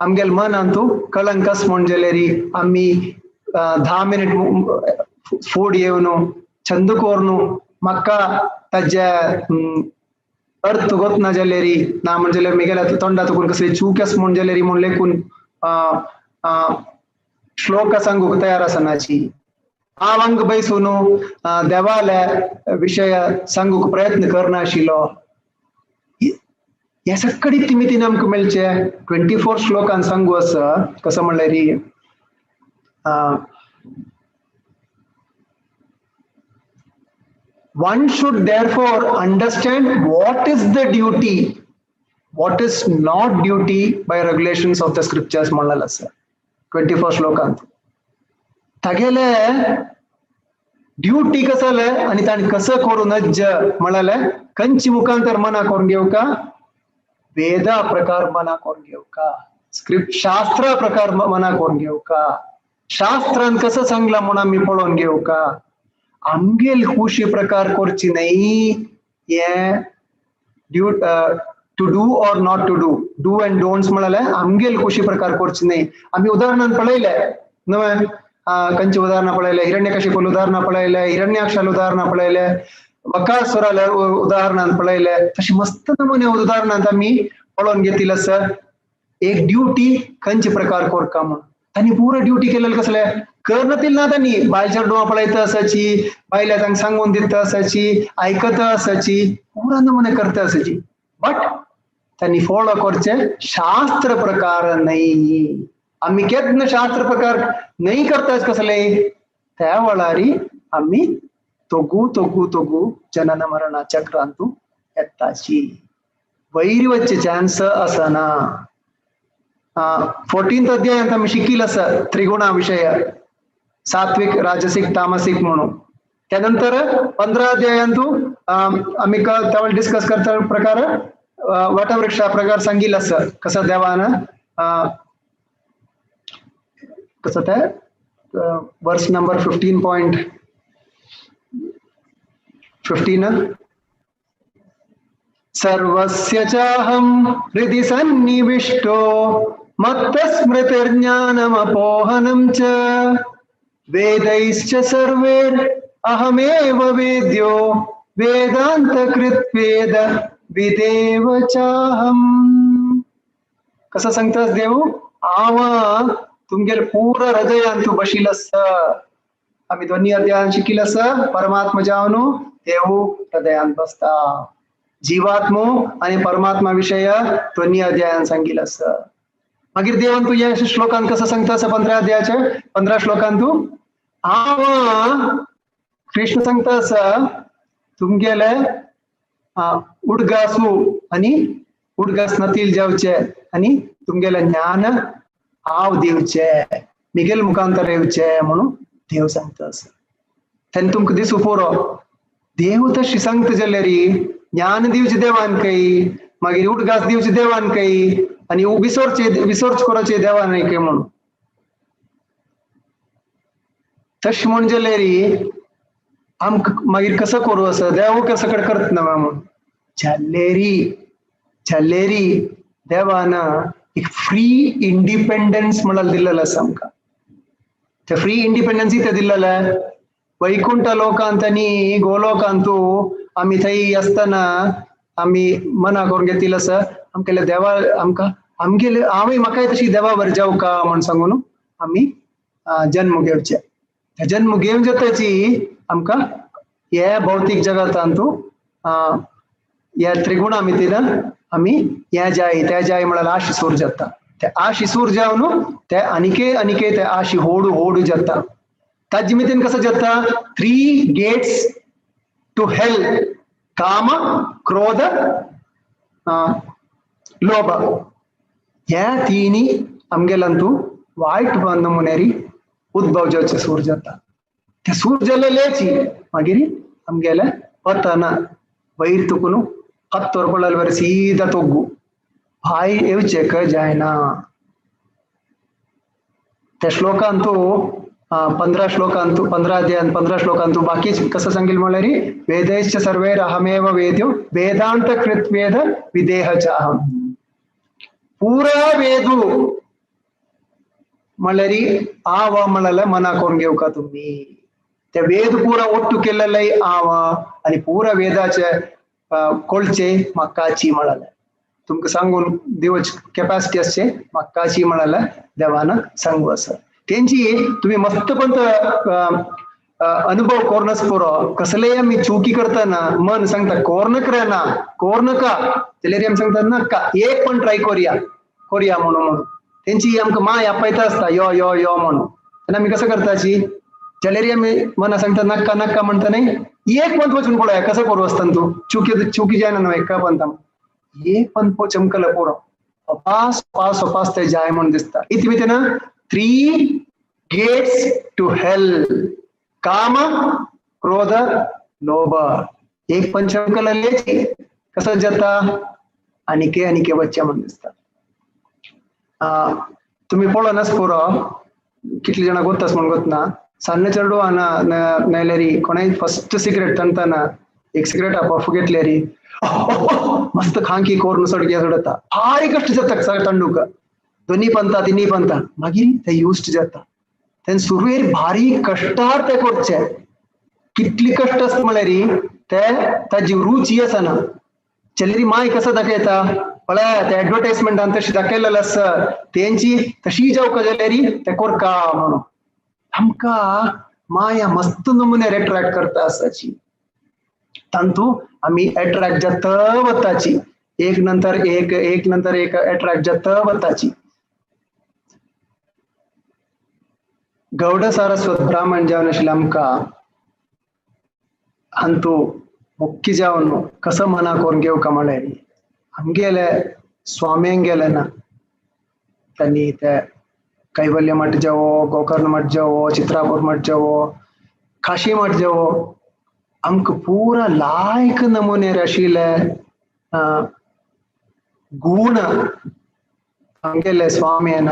आमगेले मनांतू कळंकस म्हूण जाल्यार आमी 10 मिनट फूड येवन छंद कोरनू म्हाका ताजे अर्थ गोतना जाल्यारी ना म्हण जाल्यार मिगेल्या तोंडा तुकून कसली चूक आसा म्हूण जाल्यारी म्हूण लेखून श्लोक सांगूक तयार आसनाची. हांव हांगा बैसून देवाले विशय सांगूक प्रयत्न करनाशिल्लो. हे सगळी तिमितीन आमकां मेळचे 24 श्लोकान सांगू आसा. कसो म्हणल्यार one should therefore understand what is the duty, what is not duty by regulations of the scriptures म्हणलें आसा 24 श्लोकांत. तागेले ड्युटी कसले आनी ताणें कसं करूं नज्ज म्हणलें खंयची मुखांतर मना करून घेवका, वेदा प्रकार मना करून घेवका, स्क्रिप्ट शास्त्रा प्रकार मना करून घेवका, शास्त्रान कसं सांगलां म्हूण आमी पळोवन घेवका, आमगेल खुशी प्रकार करची न्हय. हे to do or not to do, do and don'ts म्हणलें आमगेल खुशी प्रकार करची न्हय. आमी उदाहरणान पळयलें न्हय, खंयची उदाहरणां पळयलें, हिरण्यकशिपूल उदाहरणां पळयलें, हिरण्याक्षाल उदाहरणां पळयलें, वकासुराले उदाहरणान पळयलें. तशें मस्त नमुने उदाहरणांत आमी पळोवन घेतिल्लें आसा एक ड्युटी खंयचे प्रकार करका म्हूण. तांणी पुरो ड्युटी केलेले कसले करनातील ना, तांणी बायल चेडवां पळयता आसाची, बायल्या तांकां सांगून दिता आसाची, आयकता आसाची, पुरा नमुने करता आसाची, बट तांणी फॉलो करचे शास्त्र प्रकार न्हय. आमी केन्ना शास्त्र प्रकार न्हय करता कसले त्या वेळारी आमी तोगू तोगू तोगू जनन मरणा चक्रांतू येताची, वैर वच्चे चान्स आसना. 14th अध्यायांत आमी शिकिल आसा त्रिगुणा विशय, सात्विक राजसिक तामसिक म्हणून. त्यानंतर 15 अध्यायांतू आमी त्या डिस्कस करता प्रकार वटवृक्षा प्रकार सांगिल आसा कसो देवान कसो ते वर्स नंबर 15.15 सर्वस्य चाहं हृदि सन्निविष्टो मत्तस्मृतिर्ज्ञानमपोहनं च वेदैश्च सर्वैर् अहमेव वेद्यो वेदान्तकृत् वेद विदेव चाहं. कसं सांगतास देव, आवा तुमगेले पूरा हृदयान तूं बशील आसा. आमी दोनी अध्यायान शिकिल आसा परमात्मा जावन देव हृदयान बसता, जीवात्मो आनी परमात्मा विशय दोनी अध्यायान सांगिल आसा. मागीर देवान तूं ह्या श्लोकान कसं सांगता आसा 15 अध्यायाचे 15 श्लोकान तूं हांव कृष्ण सांगता आसा तुमगेले उडगासू आनी उडगास नतील जावचे आनी तुमगेले ज्ञान हांव दिवचे, मिगेल मुखांतर येवचे म्हणून देव सांगता आसा. तेन्ना तुमकां दिसू पुरो देव तशी सांगता जाल्यार ज्ञान दिवचे देवान काय, मागीर उडगास दिवचे देवान काय, आनी विसोर्चे विसोर्च करचे देवान काय म्हणून. तशें म्हण जाल्यार आमकां मागीर कसो करूं आसा, देव कसो कडेन करत ना म्हणून. जाल्लेरी जाल्लेरी देवान एक फ्री इंडिपेंडन्स म्हणून दिल्लेलो आसा आमकां. ते फ्री इंडिपेंडन्स इतें दिल्लेलें वैकुंठ लोकांत आनी गोलोकांतू आमी थंय आसतना आमी मना करून घेतिल्लें आसा आमगेले देवा आमकां आमगेले हांवूय म्हाकाय तशी देवा बरें जावका म्हूण सांगून आमी जन्म घेवचे. जन्म घेवन जाताची आमकां हे भौतीक जगतांतू ह्या त्रिगुणा मितीन आमी हे जाय ते जाय म्हळ्यार आशी सूर जाता. ते आशी सूर जावन ते आनिके आनिके ते आशी होडू होडू जाता. ताजे मितीन कसो जाता, 3 गेट्स टू हेल, काम क्रोध लोभ, ह्या तिनी आमगेल्यांतू वायट नमुनेरी उद्भव जावचे सूर जाता. ते सूर जाल्लेची मागीर आमगेले पतन वयर तुकून हत्तोर पडलेले बरें सीधा तोग्गू भाय येवचेक जायना. त्या श्लोकांतू 15 श्लोकांतू 15 अध्यायान 15 श्लोकांतू बाकी कसं सांगेल म्हणल्यार वेदैश्च सर्वैर अहमेव वेद्यो वेदांत कृत वेद विदेह च अहम. पुरा वेदू म्हणल्यार आव म्हणल्यार मना करून घेवका तुमी. ते वेद पुरा ಒಟ್ಟು केलेले हांव आनी पुरा वेदाचे कोळचे म्हाकाची म्हळाले. तुमकां सांगून दिवच कॅपॅसिटी आसचे म्हाकाची म्हळाले देवान सांगू आसा. तेंची तुमी मस्तपंत अनुभव कोरनच पुरो. कसलेय आमी चुकी करतना मन सांगता कोर ना कोर नका, जाल्यार आमी सांगता नाका, एक पण ट्राय कोरया कोरया म्हणून म्हणून तेंची आमकां माय आपयता आसता यो यो यो म्हणून. तेन्ना आमी कसं करताची जाल्यार आमी मना सांगता नाका नाका म्हणटा न्ही, एक पंत वचून पळोवया कसं करूं आसता तूं, चुकी चुकी जायना न्हू एका पंता एक पंत चमकला पुरो सोपास सोपास सोपास ते जाय म्हणून दिसता. इति तेन्ना 3 गेट्स टू हेल, काम क्रोध लोभ. एक पंचमकला लेची कसं जाता आनिके आनिके वच्चे म्हणून दिसता. तुमी पळोवनच पुरो कितली जाणां गोत्तास म्हणून गोतना सान्न चेडवां नाल्यारी कोणाय फस्ट सिगरेट ताणतना एक सिगरेट पफ घेतल्यारी मस्त खांकी कोरून सडग्या सोडता, भारी कश्ट जाता सगळें तांडूक, दोनी पंता तिन्ही पंता, मागीर ते युज्ड जाता. तेन्ना सुरवेर भारी कश्टार ते करचे, कितली कश्ट आसता म्हळ्यार ते ताजी रुची आसना. चलेरी माय कसं दाखयता पळय ते एडवर्टायजमेंटान तशी दाखयलेलें आसा तेंची तशी जावका जाल्यार ते कोरका म्हणून आमकां माया मस्त नमुन्यार एट्रॅक्ट करता आसाची. तांतू आमी एट्रॅक्ट जाता वताची, एक नंतर एक एक नंतर एक एट्रॅक्ट जाता वताची. गौड सारस्वत ब्राह्मण जावन आशिल्लें आमकां हांतू मुख्य जावन कसो मना करून घेवका म्हळ्यार आमगेले स्वाम्यांगेले ना तांणी ते कैवल्य मठ जावो, गोकर्ण मठ जावो, चित्रापूर मठ जावो, काशी मठ जावो, आमकां पुरा लायक नमुन्यार आशिल्ले गूण आमगेले स्वाम्यान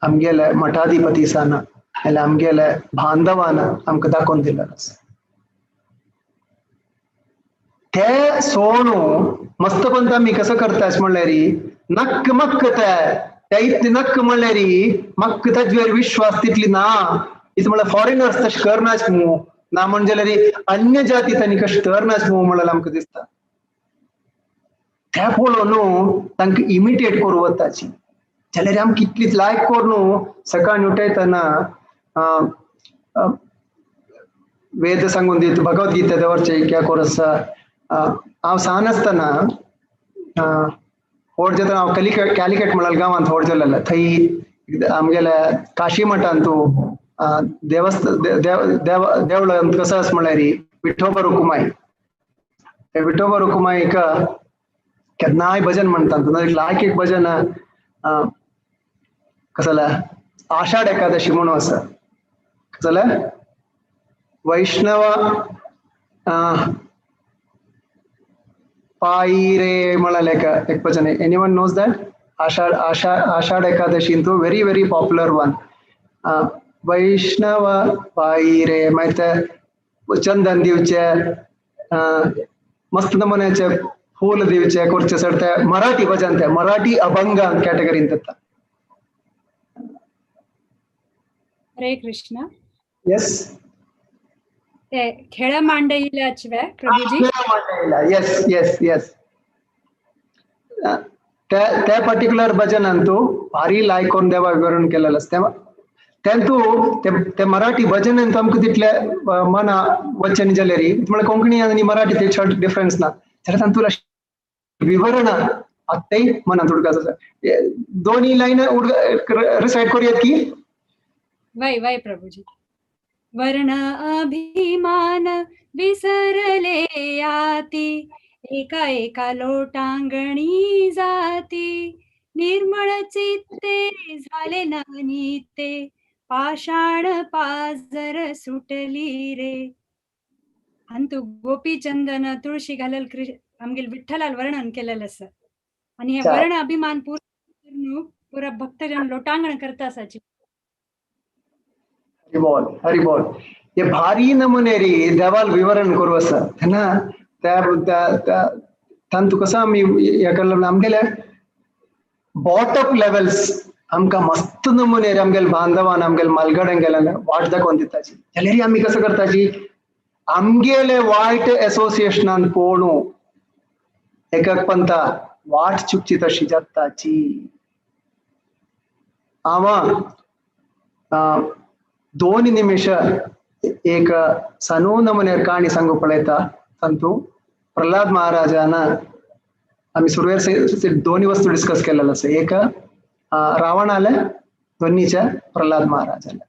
आमगेले मठाधिपतीसान जाल्यार आमगेले बांधवान आमकां दाखोवन दिल्लें आसा. ते सोणू मस्तपंत आमी कसो करता म्हणल्यार नक्क मक्क ते इतले नक्क म्हणल्यार मक्क ताजेर विश्वास तितली ना. इतले म्हणल्यार फॉरेनर्स तशें करनाच मू ना म्हणजे जाल्यार अन्य जाती तांणी कशें करनाच मू म्हणल्यार आमकां दिसता. ते पळोवन न्हू तांकां इमिटेट करूं वताची. जाल्यार आमकां कितली लायक करून सकाळीं उठयतना वेद सांगून दित भगवद्गीता दवरचे क्या कोरस. हांव सान आसतना व्हड जातना हांव कॅलिकट म्हळ्यार गांवांत व्हड जालेलें. थंय आमगेल्या काशी मठांत देवस्थ देवळांत कसो आसा म्हळ्यार विठोबा रुकुमाई, विठोबा रुकुमाईक केन्नाय भजन म्हणटात. लायक एक भजन कसलें आषाढ एकादशी म्हणून आसा, कसलें वैष्णव पायी रे म्हळ्यार एक भजन. Anyone knows that? Ashadh Ashadh Ashadh Ekadashi into very very popular one. Vaishnava पायी रे मागीर ते चंदन दिवचे, मस्त नमुन्याचे फूल दिवचे करचे सर ते मराठी भजन, ते मराठी अभंग कॅटेगरीन येता. हरे कृष्ण. येस, ते खेळ मांडईलाच वे प्रभुजी? येस येस येस, त्या पर्टिक्युलर भजनान तू भारी लायक करून देवा विवरण केलेलं आसता. तेंतू ते मराठी भजन आमकां तितले मना वचन जाल्यार म्हळ्यार कोंकणी आनी मराठी ते चड डिफरन्स ना, जाल्यार तातूंत विवरण आत्ताय मनांत उडका आसा. दोन्ही लायन रिसायट करूयात की? वय वय प्रभुजी. वर्ण अभिमान विसरले याती, एका एका लोटांगणी जाती, निर्मळ चित्ते झाले नवनीते, पाषाण पाजर सुटली रे. अंतू गोपीचंदन तुळशी घालल आमगेल विठ्ठलाल वर्णन केलेलं आसा. आणि हे वर्ण अभिमान पूर्ण पुरा भक्तजन लोटांगण करता आसाची. हरी बोल हरी बोल. हे भारी नमुने रे देवाल विवरण करू आसा तेन्ना त्या तांतू कसं आमी हे करला आमगेले बॉटम लेवल्स आमकां मस्त नमुने आमगेले बांधवान आमगेले मालगड्यांगेले वाट दाखोवन दिताची. जाल्यार आमी कसो करताची, आमगेले वायट एसोसिएशनान पोणू एकक पंता वाट चुकची तशी जाताची. हांव 2 निमिष एक सनू नमुने काणी सांगू पळयता. तांतू प्रल्हाद महाराजान आमी सुरवेर दोन्ही वस्तू डिस्कस केलेलो आसा. एक रावणाले, दोन्हीच्या प्रल्हाद महाराजाले.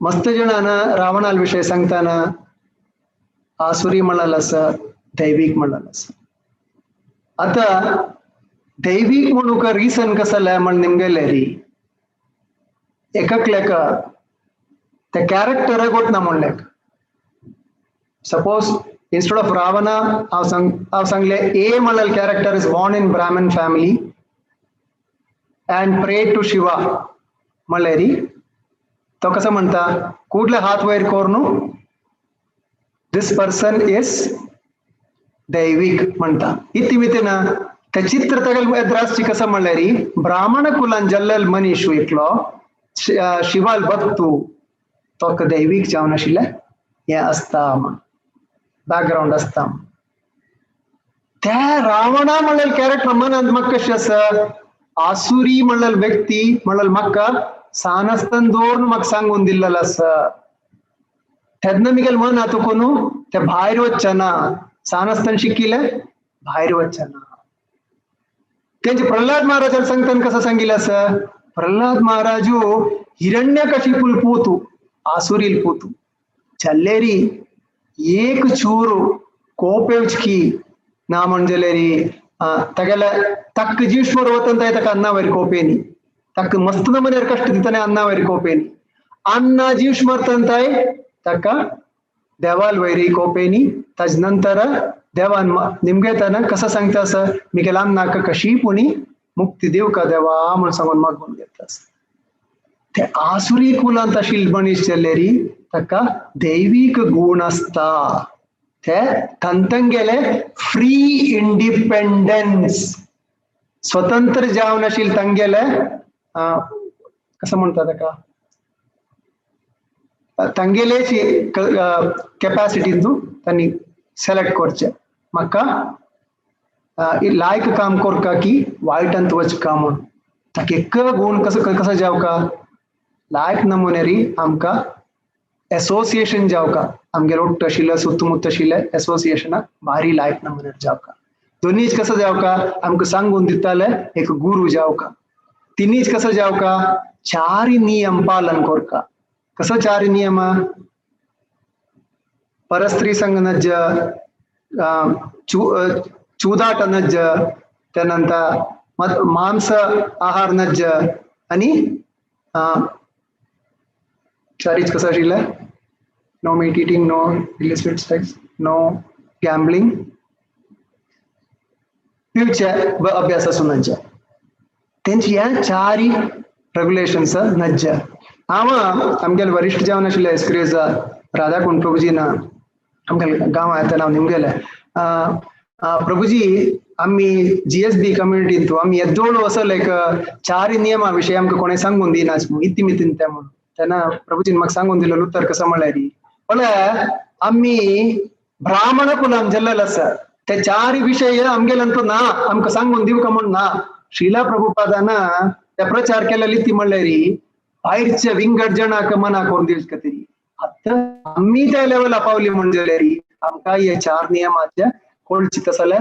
मस्त जणान रावणाल विषय सांगताना आसुरी म्हणल आसा, दैवीक म्हणल आसा. आता दैवीक म्हणूक रिसन कसले म्हण निमगेले री एककलेक ते कॅरेक्टर गोतना म्हणलेक. सपोज इन्स्टेड ऑफ रावणा हांव सांगले ए म्हणल character is born in Brahmin family and pray to Shiva म्हणले री तो कसं म्हणता कुठले हात वयर करून this person is दैविक म्हणता. इति मितीन ते चित्र तगल एद्रासची कसं म्हणले री ब्राह्मण कुलान जल्लल मनीष एकलो शिवाल भक्तू तो दैवीक जावन आशिल्ले हें आसता म्हण बॅकग्रावंड आसता. त्या रावणा म्हणलेल कॅरेक्टर मनांत म्हाका कशें आसा, आसुरी म्हणलेल व्यक्ती म्हणलेल म्हाका सान आसतना दवरून म्हाका सांगून दिल्लेलो आसा. तेन्ना मिगेल मन आतां कोणू ते भायर वचना, सान आसतना शिकिल्ले भायर वचना. तेंचे प्रल्हाद महाराजान सांगतना कसं सांगिल्लें आसा, प्रल्हाद महाराजू हिरण्यकशिपुल पूतू आसुरील पूतू चल्लेरी एक चूರು ಕೋಪೆವ್ಚ್ಕಿ ನಾ म्हणजेलेरी ತಗೆಲ್ಲ ತಕ್ಕ ಜೀಶ್ವರ ವತಂತ ತಕ್ಕ ಅನ್ನ ಕೋಪೇನಿ ತಕ್ಕ ಮಸ್ತ್ ನಮನೆ ಕಷ್ಟ ದಿತಾನೆ ಅನ್ನ ಕೋಪೇನಿ ಅನ್ನ ಜೀವ್ಸ್ ಮರ್ತಂತಾय ತಕ್ಕ देवाल वैरी कोपेनी. ताज नंतर देवान निमगे ताना कसं सांगता असं मिगेला नाका कशी पुणी मुक्ती देव का देवा म्हणून सांगून मागून घेता. ते आसुरी कुलांत आशिल्ले मनीस जाल्यारी ताका दैवीक गुण आसता. ते तांतंगेले फ्री इंडिपेंडन्स स्वतंत्र जावन आशिल्ले तांगेले कसं म्हणटा ताका तांगेलेची कॅपॅसिटींतू तांणी सिलेक्ट करचें म्हाका लायक काम करका की वायटांत वचका म्हूण. ताका एक गुण कसो कसो जावका लायक नमुनेरी आमकां एसोसिएशन जावका आमगेर ओट्ट आशिल्ले सुत्तमुत्त आशिल्ले एसोसिएशनाक भारी लायक नमुनेर जावका. दोनीच कसो जावका आमकां सांगून दिताले एक गुरू जावका. तिनीच कसो जावका चार नियम पालन करका. कसो चार नियम, परस्त्री संग नज्ज, चुदाट नज्ज, त्यानंतर मांस आहार नज्ज आणि चारीच कसं आशिल्लें no meat eating, no illicit sex, no gambling, पिवचे अभ्यास आसूं नज्ज. तेंची ह्या चारी रेगुलेशन्स नज्ज. हांव आमगेले वरिश्ठ जावन आशिल्ले एस्क्रेजा राधाकुंड प्रभुजी ना आमगेले गांवां येतना हांव निमगेले प्रभुजी आमी GSB कम्युनिटींतू आमी येदोळ असो लायक चार नियमा विशय आमकां कोणें सांगून दिनाच इति मितीन तें म्हणून. तेन्ना प्रभुजीन म्हाका सांगून दिलें उत्तर कसो म्हळ्यार पळय आमी ब्राह्मण कुलान जल्लल आसा ते चार विशय आमगेल्यांतू ना आमकां सांगून दिवका म्हूण ना. श्रीला प्रभुपादान ते प्रचार केलेली ती म्हणल्यार भायरचे विंगड जणांक मना करून दिवचे खातीर. आतां आमी त्या लेवला पावली म्हणजे आमकां हे चार नियमाचे कोळची तसले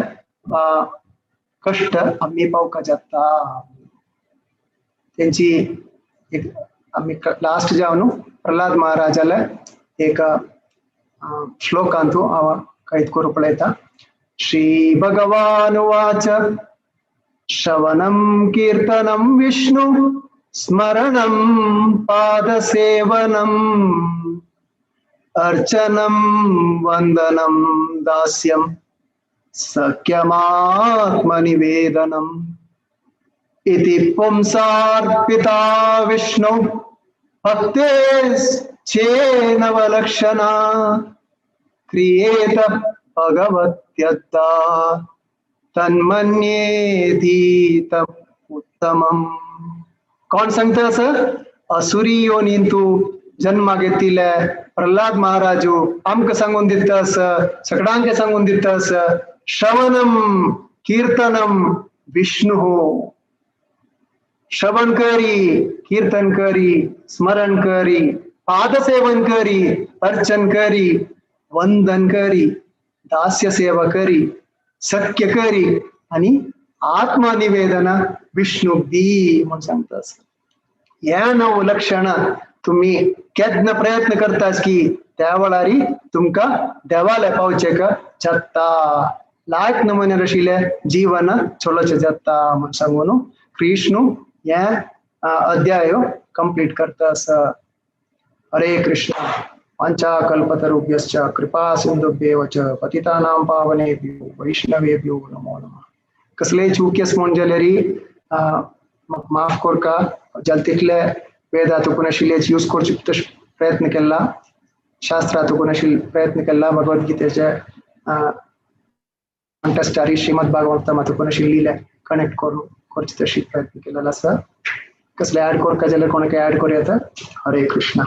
कश्ट आमी पावका जाता. तेंची एक आमी लास्ट जावन प्रल्हाद महाराजाले एक श्लोकांतू हांव कैद करूं पळयता. श्री भगवान उवाच श्रवणं कीर्तनं विष्णु स्मरणं पादसेवनं अर्चनं वंदनं दास्यं सख्यमात्मनिवेदनम् इति पुंसार्पिता विष्णु भक्तेश्चेनवलक्षणा क्रियेत भगवत्यद्दा तन्मन्येधीतम् समम. कोण सांगता असं? असुरी योनीन तू जन्मा घेतिले प्रल्हाद महाराजू आमकां सांगून दिता असं, सगळ्यांक सांगून दिता असं, श्रवणम कीर्तनम विष्णु. श्रवण करी, कीर्तन करी, स्मरण करी, पादसेवन करी, अर्चन करी, वंदन करी, दास्य सेवा करी, सख्य करी आणि आत्मनिवेदन विष्णू दी म्हणून सांगता असं. ह्या नऊ लक्षण तुम्ही केन्ना प्रयत्न करतास की त्या वेळारी तुमकां देवाले पावचे का जाता, लायक नमुने आशिल्लें जीवन चलोवचें जाता म्हूण सांगून कृष्ण हे अध्याय कंप्लीट करता आसा. हरे कृष्ण. वाञ्छाकल्पतरुभ्यश्च कृपा सिन्धुभ्येव च पतितानां पावनेभ्यो वैष्णवेभ्यो नमो नमः. कसलेय चूक म्हूण जाल्यार माफ करका. जाल तितले वेदा तुकून आशिल्ले यूज करचे तशें प्रयत्न केला, शास्त्रा तुकून आशिल्ले प्रयत्न केला, भगवद्गीतेचे कंटेस्टारी श्रीमद भागवतम तुकून आशिल्ले कनेक्ट करून करचे तशी प्रयत्न केलेलो आसा. कसले ऍड करका जाल्यार कोणाक ऍड करूं येता. हरे कृष्णा.